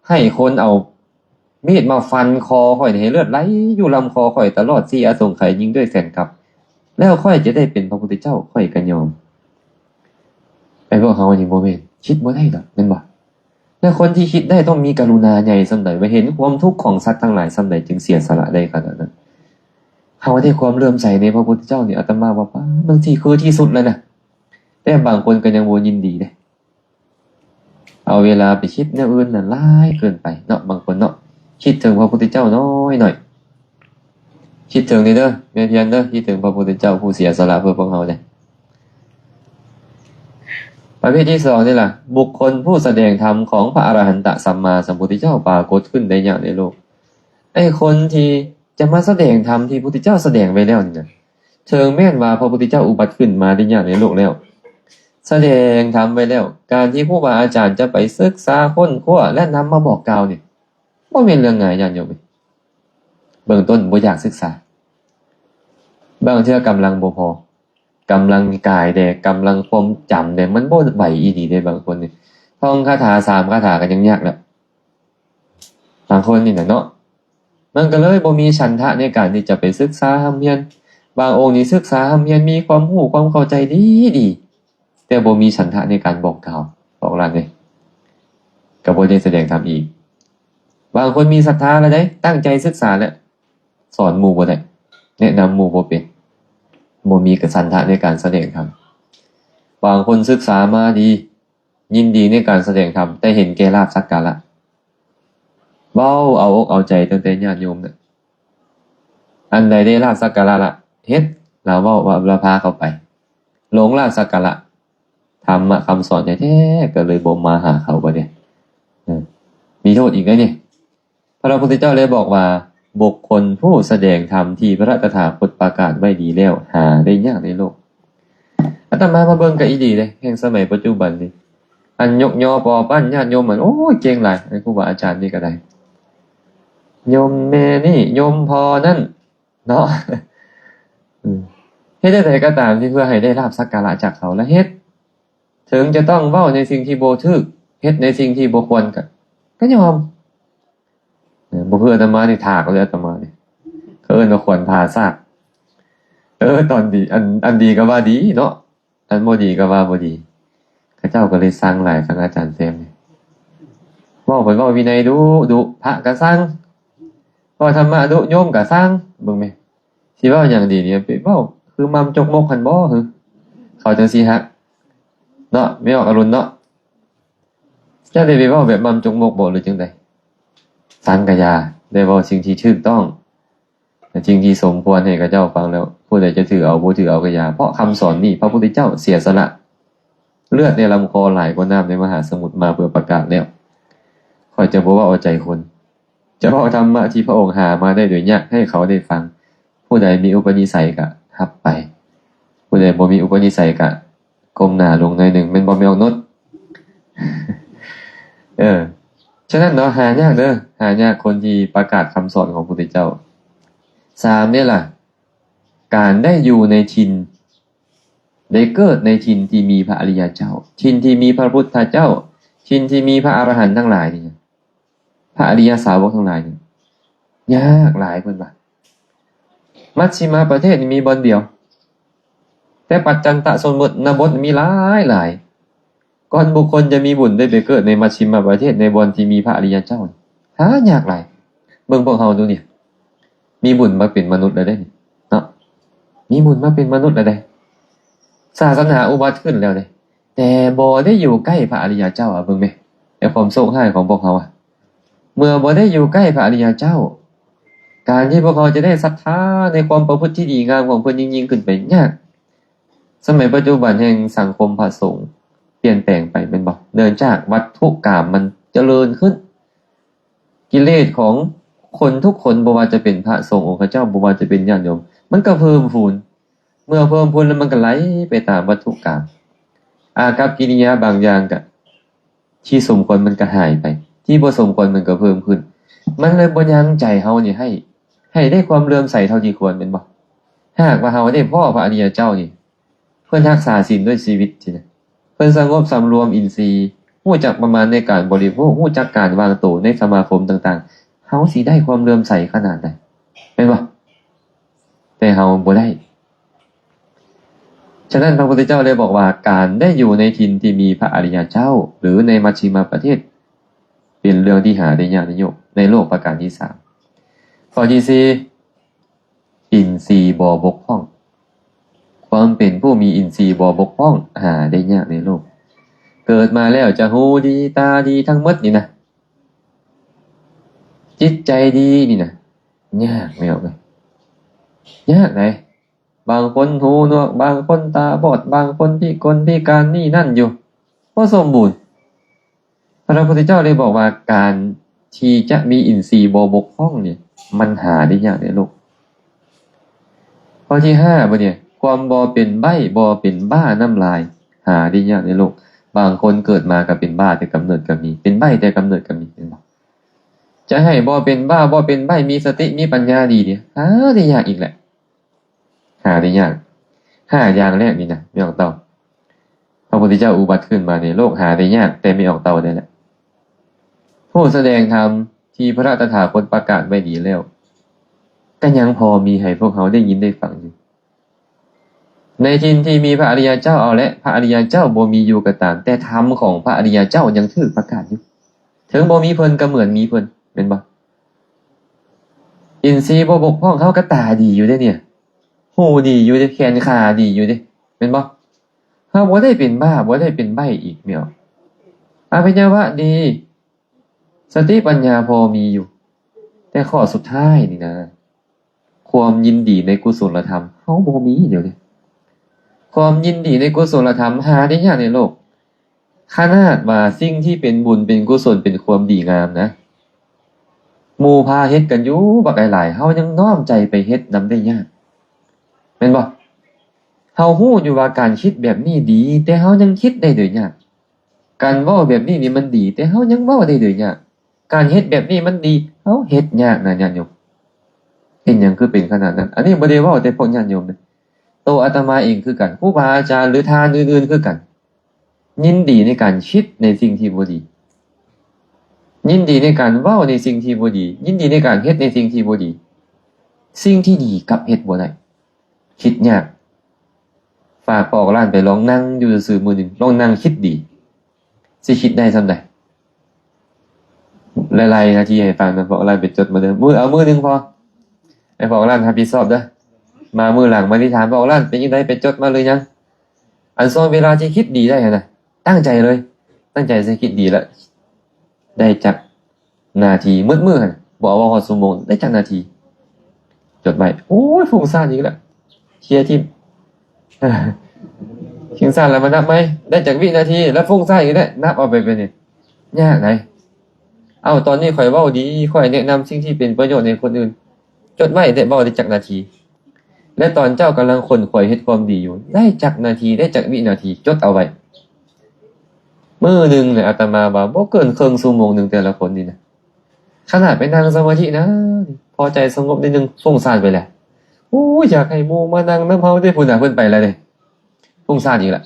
ໃຫ້ຄົນເອົາມີດມາຟັນຄໍຂ້ອຍໃຫ້ເລືອດໄຫຼຢູ່ລຳຄໍຂ້ອຍຕະຫຼອດສີ່ອະສົງໄຂ ຍິງດ້ວຍແສນກັບ ແລ້ວຂ້ອຍຈະໄດ້ເປັນພະພຸດທະເຈົ້າ ຂ້ອຍກໍຍອມ. ແຕ່ພວກເຮົານີ້ບໍ່ແມ່ນ ຄິດບໍ່ໄດ້ດອກ ແມ່ນບໍ່? ແລະ ຄົນທີ່ຄິດໄດ້ຕ້ອງມີກະລຸນາໃຫຍ່ສ່ຳໃດ ວ່າເຫັນຄວາມທຸກຂອງສັດທັງຫຼາຍສ່ຳໃດ ຈຶ່ງເສຍສະຫຼະໄດ້ຂະໜາດນັ້ນ. ເຮົາໄດ້ຄວາມເຫຼື້ອມໃສໃນພະພຸດທະເຈົ້ານີ້ ອາດຕະມາວ່າ ປາ ມັນຊິຄືທີ່ສຸດແລ້ວນະ. ແຕ່ບາງຄົນກໍຍັງບໍ່ຍິນດີເດ້ ເອົາເວລາໄປຄິດແນວອື່ນນັ້ນຫຼາຍເກີນໄປເນາະ ບາງຄົນເນາະ. ຄິດເຖິງພະພຸດທະເຈົ້າໜ້ອຍໆ ຄິດເຖິງນີ້ເດີ ແມ່ພຽນເດີ ຄິດເຖິງພະພຸດທະເຈົ້າຜູ້ເສຍສະຫຼະເພື່ອພວກເຮົາເດ້. ປະເພດທີສອງນີ້ລະ ບຸກຄົນຜູ້ສະແດງທຳຂອງພະອະລະຫັນຕະສຳມາສຳພຸດທະເຈົ້າປາກົດຂຶ້ນໄດ້ຍາກໃນໂລກ. ໄອ້ຄົນທີ່ຈະມາສະແດງທຳທີ່ພຸດທະເຈົ້າສະແດງໄວ້ແລ້ວນີ້ນະ ເຖິງແມ່ນວ່າພະພຸດທະເຈົ້າອຸບັດຂຶ້ນມາໄດ້ຍາກໃນໂລກແລ້ວ ສະແດງທຳໄວ້ແລ້ວ ການທີ່ຄູບາອາຈານຈະໄປສຶກສາຄົ້ນຄວ້າ ແລະ ນຳມາບອກກ່າວນີ້ ບໍ່ແມ່ນເລື່ອງງ່າຍ ຍາດໂຍມເອີຍ. ເບື້ອງຕົ້ນບໍ່ຢາກສຶກສາ ບາງເທື່ອກຳລັງບໍ່ພໍ ກຳລັງກາຍແດ່ ກຳລັງຄວາມຈຳແດ່ ມັນບໍ່ໄຫວອີ່ຫຼີເດ້. ບາງຄົນນີ້ທ່ອງຄາຖາສາມຄາຖາກໍຍັງຍາກແລ້ວ ບາງຄົນນີ້ນະເນາະ ມັນກໍເລີຍບໍ່ມີສັນທະໃນການທີ່ຈະໄປສຶກສາຮ່ຳຮຽນ. ບາງອົງນີ້ສຶກສາຮ່ຳຮຽນ ມີຄວາມຮູ້ຄວາມເຂົ້າໃຈດີໆ ແຕ່ບໍ່ມີສັນທະໃນການບອກກ່າວ ບອກຫຼານເດ້ ກໍບໍ່ໄດ້ສະແດງທຳອີກ. ບາງຄົນມີສັດທາແລ້ວເດ້ ຕັ້ງໃຈສຶກສາແລ້ວ ສອນໝູ່ບໍ່ໄດ້ ແນະນຳໝູ່ບໍ່ເປັນ ບໍ່ມີກະສັນທະໃນການສະແດງທຳ. ບາງຄົນສຶກສາມາດີ ຍິນດີໃນການສະແດງທຳ ແຕ່ເຫັນແກ່ລາບສັກກາລະ ເວົ້າເອົາອົກເອົາໃຈຕັ້ງແຕ່ຍາດໂຍມນະ ອັນໃດໄດ້ລາບສັກກາລະລະເຮັດ ລາວເວົ້າວ່າລາວພາເຂົາໄປ ຫຼົງລາບສັກກາລະ ທຳມະຄຳສອນແທ້ໆ ກໍເລີຍບໍ່ມາຫາເຂົາບັດນີ້ ເອີ ມີໂທດອີກເດ້ນີ້. ພະພຸດທະເຈົ້າເລີຍບອກວ່າ ບຸກຄົນຜູ້ສະແດງທຳທີ່ພະຕະຖາຄົດປະກາດໄວ້ດີແລ້ວ ຫາໄດ້ຍາກໃນໂລກ. ອາດຕະມາມາເບິ່ງກໍອີ່ດີເດ້ ແຫ່ງສະໄໝປັດຈຸບັນນີ້ ອັນຍົກຍໍປໍປັ້ນຍາດໂຍມ ອັນ ໂອ້ຍ ເກັ່ງຫຼາຍ ອັນຄູບາອາຈານນີ້ກໍໄດ້ ໂຍມແມ່ນີ້ ໂຍມພໍ່ນັ້ນ ເນາະ ເຮັດຈັ່ງໃດກໍຕາມທີ່ເພື່ອໃຫ້ໄດ້ລາບສັກກາລະຈາກເຂົາ ແລະ ເຮັດ ເຖິງຈະຕ້ອງເວົ້າໃນສິ່ງທີ່ບໍ່ຖືກ ເຮັດໃນສິ່ງທີ່ບໍ່ຄວນ ກໍ ກໍຍອມ ເອີ ບໍ່ຄືອາດຕະມານີ້ ຖາກເລີຍ ອາດຕະມານີ້ ເຂົາເອີ້ນວ່າຂວັນຜ່າຊາກ ເອີ ຕອນດີ ອັນ ອັນດີກໍວ່າດີເນາະ ອັນບໍ່ດີກໍວ່າບໍ່ດີ ເຂົາເຈົ້າກໍເລີຍຊັງຫຼາຍ ຊັງອາຈານແຊມນີ້ ເວົ້າໄປເວົ້າວິໄນດຸ ດຸ ພະກໍຊັງ ເວົ້າທຳມະດຸ ໂຍມກໍຊັງ ເບິ່ງແມ ຊິເວົ້າຫຍັງດີນີ້ ໄປເວົ້າຄືໝ່ຳຈົກມົກຫັ້ນບໍ່ ເຂົາຈັ່ງຊິຮັກ ເນາະ ແມ່ອອກອາລຸນເນາະ ເຈົ້າໄດ້ໄປເວົ້າແບບໝ່ຳຈົກມົກບໍ່ ຫຼືຈັ່ງໃດ? ສັງກະຢ່າ ໄດ້ເວົ້າສິ່ງທີ່ຖືກຕ້ອງ ແລະ ສິ່ງທີ່ສົມຄວນໃຫ້ເຂົາເຈົ້າຟັງແລ້ວ ຜູ້ໃດຈະຖືເອົາບໍ່ຖືເອົາກໍຢ່າ ເພາະຄຳສອນນີ້ ພະພຸດທະເຈົ້າເສຍສະຫຼະເລືອດໃນລຳຄໍຫຼາຍກວ່ານ້ຳໃນມະຫາສະໝຸດມາເພື່ອປະກາດແລ້ວ. ຂ້ອຍຈະບໍ່ເວົ້າເອົາໃຈຄົນ ຈະເວົ້າທຳມະທີ່ພະອົງຫາມາໄດ້ໂດຍຍາກໃຫ້ເຂົາໄດ້ຟັງ. ຜູ້ໃດມີອຸປະນິໄສກະຮັບໄປ, ຜູ້ໃດບໍ່ມີອຸປະນິໄສກະກົ້ມໜ້າລົງໜ້ອຍໜຶ່ງ ແມ່ນບໍ່ ແມ່ອອກນຸດ? ເອີ ສະນັ້ນເນາະ ຫາຍາກເດີ ຫາຍາກຄົນທີ່ປະກາດຄຳສອນຂອງພະພຸດທະເຈົ້າ. ສາມເດ້ລະ ການໄດ້ຢູ່ໃນຖິ່ນ ໄດ້ເກີດໃນຖິ່ນທີ່ມີພະອະລິຍະເຈົ້າ, ຖິ່ນທີ່ມີພະພຸດທະເຈົ້າ, ຖິ່ນທີ່ມີພະອະລະຫັນທັງຫຼາຍນີ້ ພະອະລິຍະສາວົກທັງຫຼາຍນີ້ ຍາກຫຼາຍເພິ່ນວ່າ. ມັດຊິມະປະເທດນີ້ມີບ່ອນດຽວ, ແຕ່ປັດຈັນຕະຊົນນະບົດມີຫຼາຍໆ. ກ່ອນບຸກຄົນຈະມີບຸນໄດ້ໄປເກີດໃນມັດຊິມະປະເທດ ໃນບ່ອນທີ່ມີພະອະລິຍະເຈົ້າ ຫາຍາກຫຼາຍ. ເບິ່ງພວກເຮົາດູນີ້ ມີບຸນມາເປັນມະນຸດແລ້ວເດ້ເນາະ, ມີບຸນມາເປັນມະນຸດແລ້ວເດ້, ສາສະໜາອຸບັດຂຶ້ນແລ້ວເດ້. ແຕ່ບໍ່ໄດ້ຢູ່ໃກ້ພະອະລິຍະເຈົ້າ ອະ ເບິ່ງແມ ແຕ່ຄວາມໂຊກຮ້າຍຂອງພວກເຮົາອະ ເມື່ອບໍ່ໄດ້ຢູ່ໃກ້ພະອະລິຍະເຈົ້າ ການທີ່ພວກເຮົາຈະໄດ້ສັດທາໃນຄວາມປະພຶດທີ່ດີງາມຂອງເພິ່ນຍິ່ງໆຂຶ້ນໄປຍາກ. ສະໄໝປັດຈຸບັນແຫ່ງສັງຄົມພະສົງປ່ຽນແປງໄປແມ່ນບໍ່? ເນື່ອງຈາກວັດຖຸກາມມັນຈະເລີນຂຶ້ນ, ກິເລດຂອງຄົນທຸກຄົນ ບໍ່ວ່າຈະເປັນພະສົງອົງຄະເຈົ້າ ບໍ່ວ່າຈະເປັນຍາດໂຍມ ມັນກໍເພີ່ມພູນ. ເມື່ອເພີ່ມພູນແລ້ວ ມັນກໍໄຫຼໄປຕາມວັດຖຸກາມ, ອາກັບກິລິຍາບາງຢ່າງກະ ທີ່ສົມຄວນມັນກໍຫາຍໄປ, ທີ່ບໍ່ສົມຄວນມັນກໍເພີ່ມຂຶ້ນ. ມັນເລີຍບໍ່ຍັງໃຈເຮົານີ້ໃຫ້ ໃຫ້ໄດ້ຄວາມເຫຼື້ອມໃສເທົ່າທີ່ຄວນແມ່ນບໍ່? ຫາກວ່າເຮົາໄດ້ພໍ້ພະອະລິຍະເຈົ້ານີ້ ເພິ່ນຮັກສາສິນດ້ວຍຊີວິດຊີ້ນະ, ເພິ່ນສະຫງົບສຳລວມອິນຊີ, ຮູ້ຈັກປະມານໃນການບໍລິໂພກ, ຮູ້ຈັກການວາງໂຕໃນສະມາຄົມຕ່າງໆ, ເຮົາຊິໄດ້ຄວາມເຫຼື້ອມໃສຂະໜາດໃດ ແມ່ນບໍ່? ແຕ່ເຮົາບໍ່ໄດ້. ສະນັ້ນ ພະພຸດທະເຈົ້າເລີຍບອກວ່າ ການໄດ້ຢູ່ໃນຖິ່ນທີ່ມີພະອະລິຍະເຈົ້າ ຫຼື ໃນມັດຊິມະປະເທດ ເປັນເລື່ອງທີ່ຫາໄດ້ຍາກໃນໂລກ ໃນໂລກປະການທີສາມ. ຂໍ້ທີສີ່ ອິນຊີບໍ່ບົກຜ່ອງ. ຄວາມເປັນຜູ້ມີອິນຊີບໍ່ບົກຜ່ອງ ຫາໄດ້ຍາກໃນໂລກ. ເກີດມາແລ້ວຈະຫູດີຕາດີທັງໝົດນີ້ນະ, ຈິດໃຈດີນີ້ນະ, ຍາກແລ້ວເວີຍ, ຍາກໃດ໋. ບາງຄົນຫູໜວກ, ບາງຄົນຕາບອດ, ບາງຄົນພິກົນພິການນີ້ນັ້ນຢູ່, ບໍ່ສົມບູນ. ພະພຸດທະເຈົ້າໄດ້ບອກວ່າ ການທີ່ຈະມີອິນຊີບໍ່ບົກຜ່ອງນີ້ ມັນຫາໄດ້ຍາກໃນໂລກ. ຂໍ້ທີຫ້າ ບັດນີ້ ຄວາມບໍ່ເປັນໃບ້ ບໍ່ເປັນບ້ານ້ຳລາຍ ຫາໄດ້ຍາກໃນໂລກ. ບາງຄົນເກີດມາກໍເປັນບ້າແຕ່ກຳເນີດກໍມີ, ເປັນໃບ້ແຕ່ກຳເນີດກໍມີ, ເຫັນບໍ່? ຈະໃຫ້ບໍ່ເປັນບ້າ ບໍ່ເປັນໃບ້ ມີສະຕິ ມີປັນຍາດີນີ້ ຫາໄດ້ຍາກອີກແຫຼະ. ຫາໄດ້ຍາກ. ຫ້າຢ່າງແລກນີ້ນະ ແມ່ອອກເຕົ້າ, ພະພຸດທະເຈົ້າອຸບັດຂຶ້ນມາໃນໂລກ ຫາໄດ້ຍາກແຕ່ແມ່ອອກເຕົ້າໄດ້ແຫຼະ. ຜູ້ສະແດງທຳທີ່ພະຕະຖາຄົດປະກາດໄວ້ດີແລ້ວ ກໍຍັງພໍມີໃຫ້ພວກເຮົາໄດ້ຍິນໄດ້ຟັງຢູ່. ໃນຖິ່ນທີ່ມີພະອະລິຍະເຈົ້າເອົາແຫຼະ, ພະອະລິຍະເຈົ້າບໍ່ມີຢູ່ກໍຕາມ, ແຕ່ທຳຂອງພະອະລິຍະເຈົ້າຍັງຖືກປະກາດຢູ່. ເຖິງບໍ່ມີເພິ່ນກໍເໝືອນມີເພິ່ນ, ແມ່ນບໍ່? ອິນຊີບໍ່ບົກຜ່ອງ, ເຮົາກໍຕາດີຢູ່ເດ້ນີ້, ຫູດີຢູ່ເດ້, ແຂນຂາດີຢູ່ເດ້, ແມ່ນບໍ່? ເຮົາບໍ່ໄດ້ເປັນບ້າ, ບໍ່ໄດ້ເປັນໃບ້ອີກແລ້ວ. ອະໄວຍະວະດີ, ສະຕິປັນຍາພໍມີຢູ່, ແຕ່ຂໍ້ສຸດທ້າຍນີ້ນະ, ຄ ຄວາມຍິນດີໃນກຸສົນລະທຳ ເຮົາບໍ່ມີດຽວນີ້. ຄວາມຍິນດີໃນກຸສົນລະທຳຫາໄດ້ຍາກໃນໂລກ. ຂະໜາດວ່າສິ່ງທີ່ເປັນບຸນເປັນກຸສົນເປັນຄວາມດີງາມນະ ໝູ່ພາເຮັດກັນຢູ່ບັກຫຼາຍໆ ເຮົາຍັງນ້ອມໃຈໄປເຮັດນຳໄດ້ຍາກ ແມ່ນບໍ່? ເຮົາຮູ້ຢູ່ວ່າການຄິດແບບນີ້ດີ ແຕ່ເຮົາຍັງຄິດໄດ້ໂດຍຍາກ. ການເວົ້າແບບນີ້ນີ້ມັນດີ ແຕ່ເຮົາຍັງເວົ້າໄດ້ໂດຍຍາກ. ການເຮັດແບບນີ້ມັນດີ ເຮົາເຮັດຍາກນະຍາດໂຍມ. ເປັນຫຍັງຄືເປັນຂະໜາດນັ້ນ? ອັນນີ້ບໍ່ໄດ້ເວົ້າແຕ່ພວກຍາດໂຍມເດ້. ໂຕອາດຕະມາເອງຄືກັນ, ຄູບາອາຈານ ຫຼື ທ່ານອື່ນໆຄືກັນ. ຍິນດີໃນການຄິດໃນສິ່ງທີ່ບໍ່ດີ, ຍິນດີໃນການເວົ້າໃນສິ່ງທີ່ບໍ່ດີ, ຍິນດີໃນການເຮັດໃນສິ່ງທີ່ບໍ່ດີ. ສິ່ງທີ່ດີກັບເຮັດບໍ່ໄດ້, ຄິດຍາກ. ຝາກພໍ່ອອກລ້ານໄປລອງນັ່ງຢູ່ຊື່ໆມື້ໜຶ່ງ, ລອງນັ່ງຄິດດີ, ຊິຄິດໄດ້ສ່ຳໃດ? ຫຼາຍໆນາທີໃຫ້ຟັງນະ, ພໍ່ອອກລ້ານໄປຈົດມາເດີ. ມື້ ເອົາມື້ໜຶ່ງພໍ, ໃຫ້ພໍ່ອອກລ້ານຮັບຜິດຊອບເດີ. ມາມື້ຫຼັງມານີ້ຖາມພໍ່ອອກລ້ານເປັນຈັ່ງໃດ, ໄປຈົດມາຫຼືຍັງ? ອັນຊ່ວງເວລາທີ່ຄິດດີໄດ້ຫັ້ນນະ, ຕັ້ງໃຈເລີຍ, ຕັ້ງໃຈຊິຄິດດີລະ, ໄດ້ຈັກນາທີ? ໝົດມື້ຫັ້ນ ບໍ່ເອົາວ່າຮອດຊົ່ວໂມງ, ໄດ້ຈັກນາທີ? ຈົດໄວ້. ໂອ້ຍ ຟຸ້ງສ້ານອີກແລ້ວ, ເຄຍຖິ້ມ. ຟື້ງສ້ານແລ້ວມານັບໃໝ່, ໄດ້ຈັກວິນາທີ? ແລ້ວຟຸ້ງສ້ານອີກແລ້ວ, ນັບເອົາໄປເປັນນີ້ ຍາກໃດ. ເອົ້າ ຕອນນີ້ຂ້ອຍເວົ້າດີ, ຂ້ອຍແນະນຳສິ່ງທີ່ເປັນປະໂຫຍດໃຫ້ຄົນອື່ນ, ຈົດໄວ້ ໄດ້ເວົ້າໄດ້ຈັກນາທີ? ແລະ ຕອນເຈົ້າກຳລັງຂົນຂວາຍເຮັດຄວາມດີຢູ່, ໄດ້ຈັກນາທີ, ໄດ້ຈັກວິນາທີ, ຈົດເອົາໄວ້. ມື້ໜຶ່ງນະ ອາດຕະມາວ່າບໍ່ເກີນເຄິ່ງຊົ່ວໂມງໜຶ່ງ ແຕ່ລະຄົນນີ້ນະ, ຂະໜາດໄປນັ່ງສະມາທິນະ, ພໍໃຈສະຫງົບນິດໜຶ່ງ ຟຸ້ງສ້ານໄປແລ້ວ. ໂອ້ຍ ຢາກໃຫ້ໝູ່ມານັ່ງນຳເຮົາເດ້ພຸ້ນນະ, ເພິ່ນໄປແລ້ວເດ້, ຟຸ້ງສ້ານອີກລະ.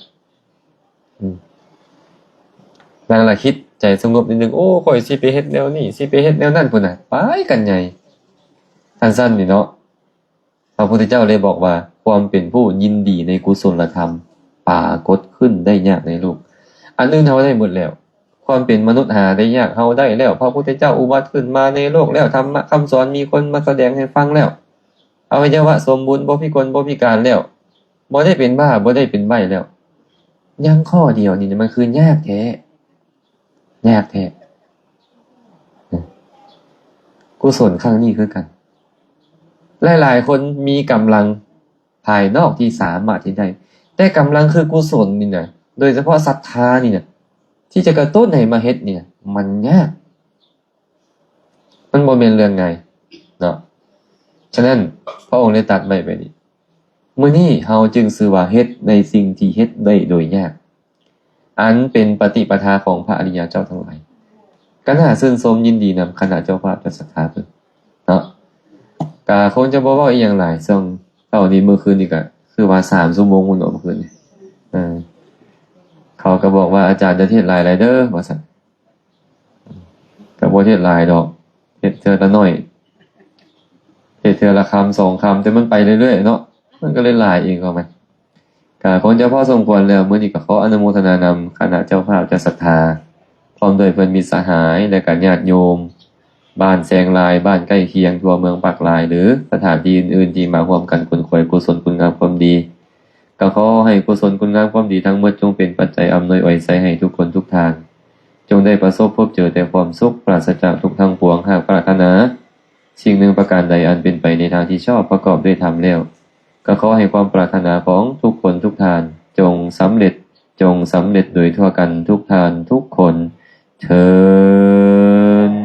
ອືມ ນັ່ງລະຄິດ, ໃຈສະຫງົບນິດໜຶ່ງ, ໂອ້ ຂ້ອຍຊິໄປເຮັດແນວນີ້, ຊິໄປເຮັດແນວນັ້ນ ພຸ້ນນະ, ໄປກັນໃຫຍ່. ຊັ້ນໆນີ້ເນາະ. ພະພຸດທະເຈົ້າເລີຍບອກວ່າ ຄວາມເປັນຜູ້ຍິນດີໃນກຸສົນລະທຳປາກົດຂຶ້ນໄດ້ຍາກໃນໂລກ. ອັນອື່ນເຮົາໄດ້ໝົດແລ້ວ, ຄວາມເປັນມະນຸດຫາໄດ້ຍາກ, ເຮົາໄດ້ແລ້ວ. ພະພຸດທະເຈົ້າອຸບັດຂຶ້ນມາໃນໂລກແລ້ວ, ທຳມະຄຳສອນມີຄົນມາສະແດງໃຫ້ຟັງແລ້ວ, ອະໄວຍະວະສົມບູນ, ບໍ່ພິກົນບໍ່ພິການແລ້ວ, ບໍ່ໄດ້ເປັນບ້າ, ບໍ່ໄດ້ເປັນໃບ້ແລ້ວ. ຍັງຂໍ້ດຽວນີ້ ມັນຄືຍາກແທ້. ຍາກແທ້. ກຸສົນຄັ້ງນີ້ຄືກັນ, ຫຼາຍໆຄົນມີກຳລັງພາຍນອກທີ່ສາມາດເຮັດໄດ້, ແຕ່ກຳລັງຄືກຸສົນນີ້ນະ, ໂດຍສະເພາະສັດທານີ້ນະ, ທີ່ຈະກະຕຸ້ນໃຫ້ມາເຮັດນີ້ນະ, ມັນຍາກ, ມັນບໍ່ແມ່ນເລື່ອງງ່າຍເນາະ. ສະນັ້ນ ພະອົງໄດ້ຕັດໄວ້ແບບນີ້. ມື້ນີ້ເຮົາຈຶ່ງຊື່ວ່າເຮັດໃນສິ່ງທີ່ເຮັດໄດ້ໂດຍຍາກ, ອັນເປັນປະຕິປະທາຂອງພະອະລິຍະເຈົ້າທັງຫຼາຍ. ກະໜ້າຊື່ນຊົມຍິນດີນຳຄະນະເຈົ້າພາບເຈົ້າສັດທາເພິ່ນເນາະ. ກະຄົງຈະບໍ່ເວົ້າອີ່ຫຍັງຫຼາຍ, ຊ່ວງເຊົ້ານີ້ ມື້ຄືນນີ້ກະຄືວ່າສາມຊົ່ວໂມງພຸ້ນເນາະ, ມື້ຄືນນີ້. ເອີ ເຂົາກະບອກວ່າ ອາຈານຢ່າເທດຫຼາຍໆເດີ ວ່າຊັ້ນ. ກະບໍ່ເຮັດຫຼາຍດອກ, ເຮັດເທື່ອລະໜ້ອຍ, ເຮັດເທື່ອລະຄຳສອງຄຳ, ແຕ່ມັນໄປເລື້ອຍໆເນາະ, ມັນກະເລີຍຫຼາຍເອງເຂົ້າໄປ. ກະຄົງຈະພໍສົມຄວນແລ້ວ, ມື້ນີ້ກະຂໍອະນຸໂມທະນານຳຄະນະເຈົ້າພາບເຈົ້າສັດທາ ພ້ອມດ້ວຍເພື່ອນມິດສະຫາຍ ແລະ ກະຍາດໂຍມ ບ້ານແຊງລາຍ, ບ້ານໃກ້ຄຽງ, ທົ່ວເມືອງປາກລາຍ ຫຼື ສະຖານທີ່ອື່ນໆ ທີ່ມາຮ່ວມກັນຂົນຂວາຍກຸສົນຄຸນງາມຄວາມດີ. ກະຂໍໃຫ້ກຸສົນຄຸນງາມຄວາມດີທັງໝົດ ຈົ່ງເປັນປັດໄຈອຳນວຍອວຍໄຊໃຫ້ທຸກຄົນທຸກທ່ານ, ຈົ່ງໄດ້ປະສົບພົບເຈີແຕ່ຄວາມສຸກ, ປາສະຈາກທຸກທັງປວງ. ຫາກປາດຖະໜາສິ່ງໜຶ່ງປະການໃດອັນເປັນໄປໃນທາງທີ່ຊອບ, ປະກອບດ້ວຍທຳແລ້ວ, ກະຂໍໃຫ້ຄວາມປາດຖະໜາຂອງທຸກຄົນທຸກທ່ານ ຈົ່ງສຳເລັດ, ຈົ່ງສຳເລັດໂດຍທົ່ວກັນທຸກທ່ານທຸກຄົນເທີ້ນ.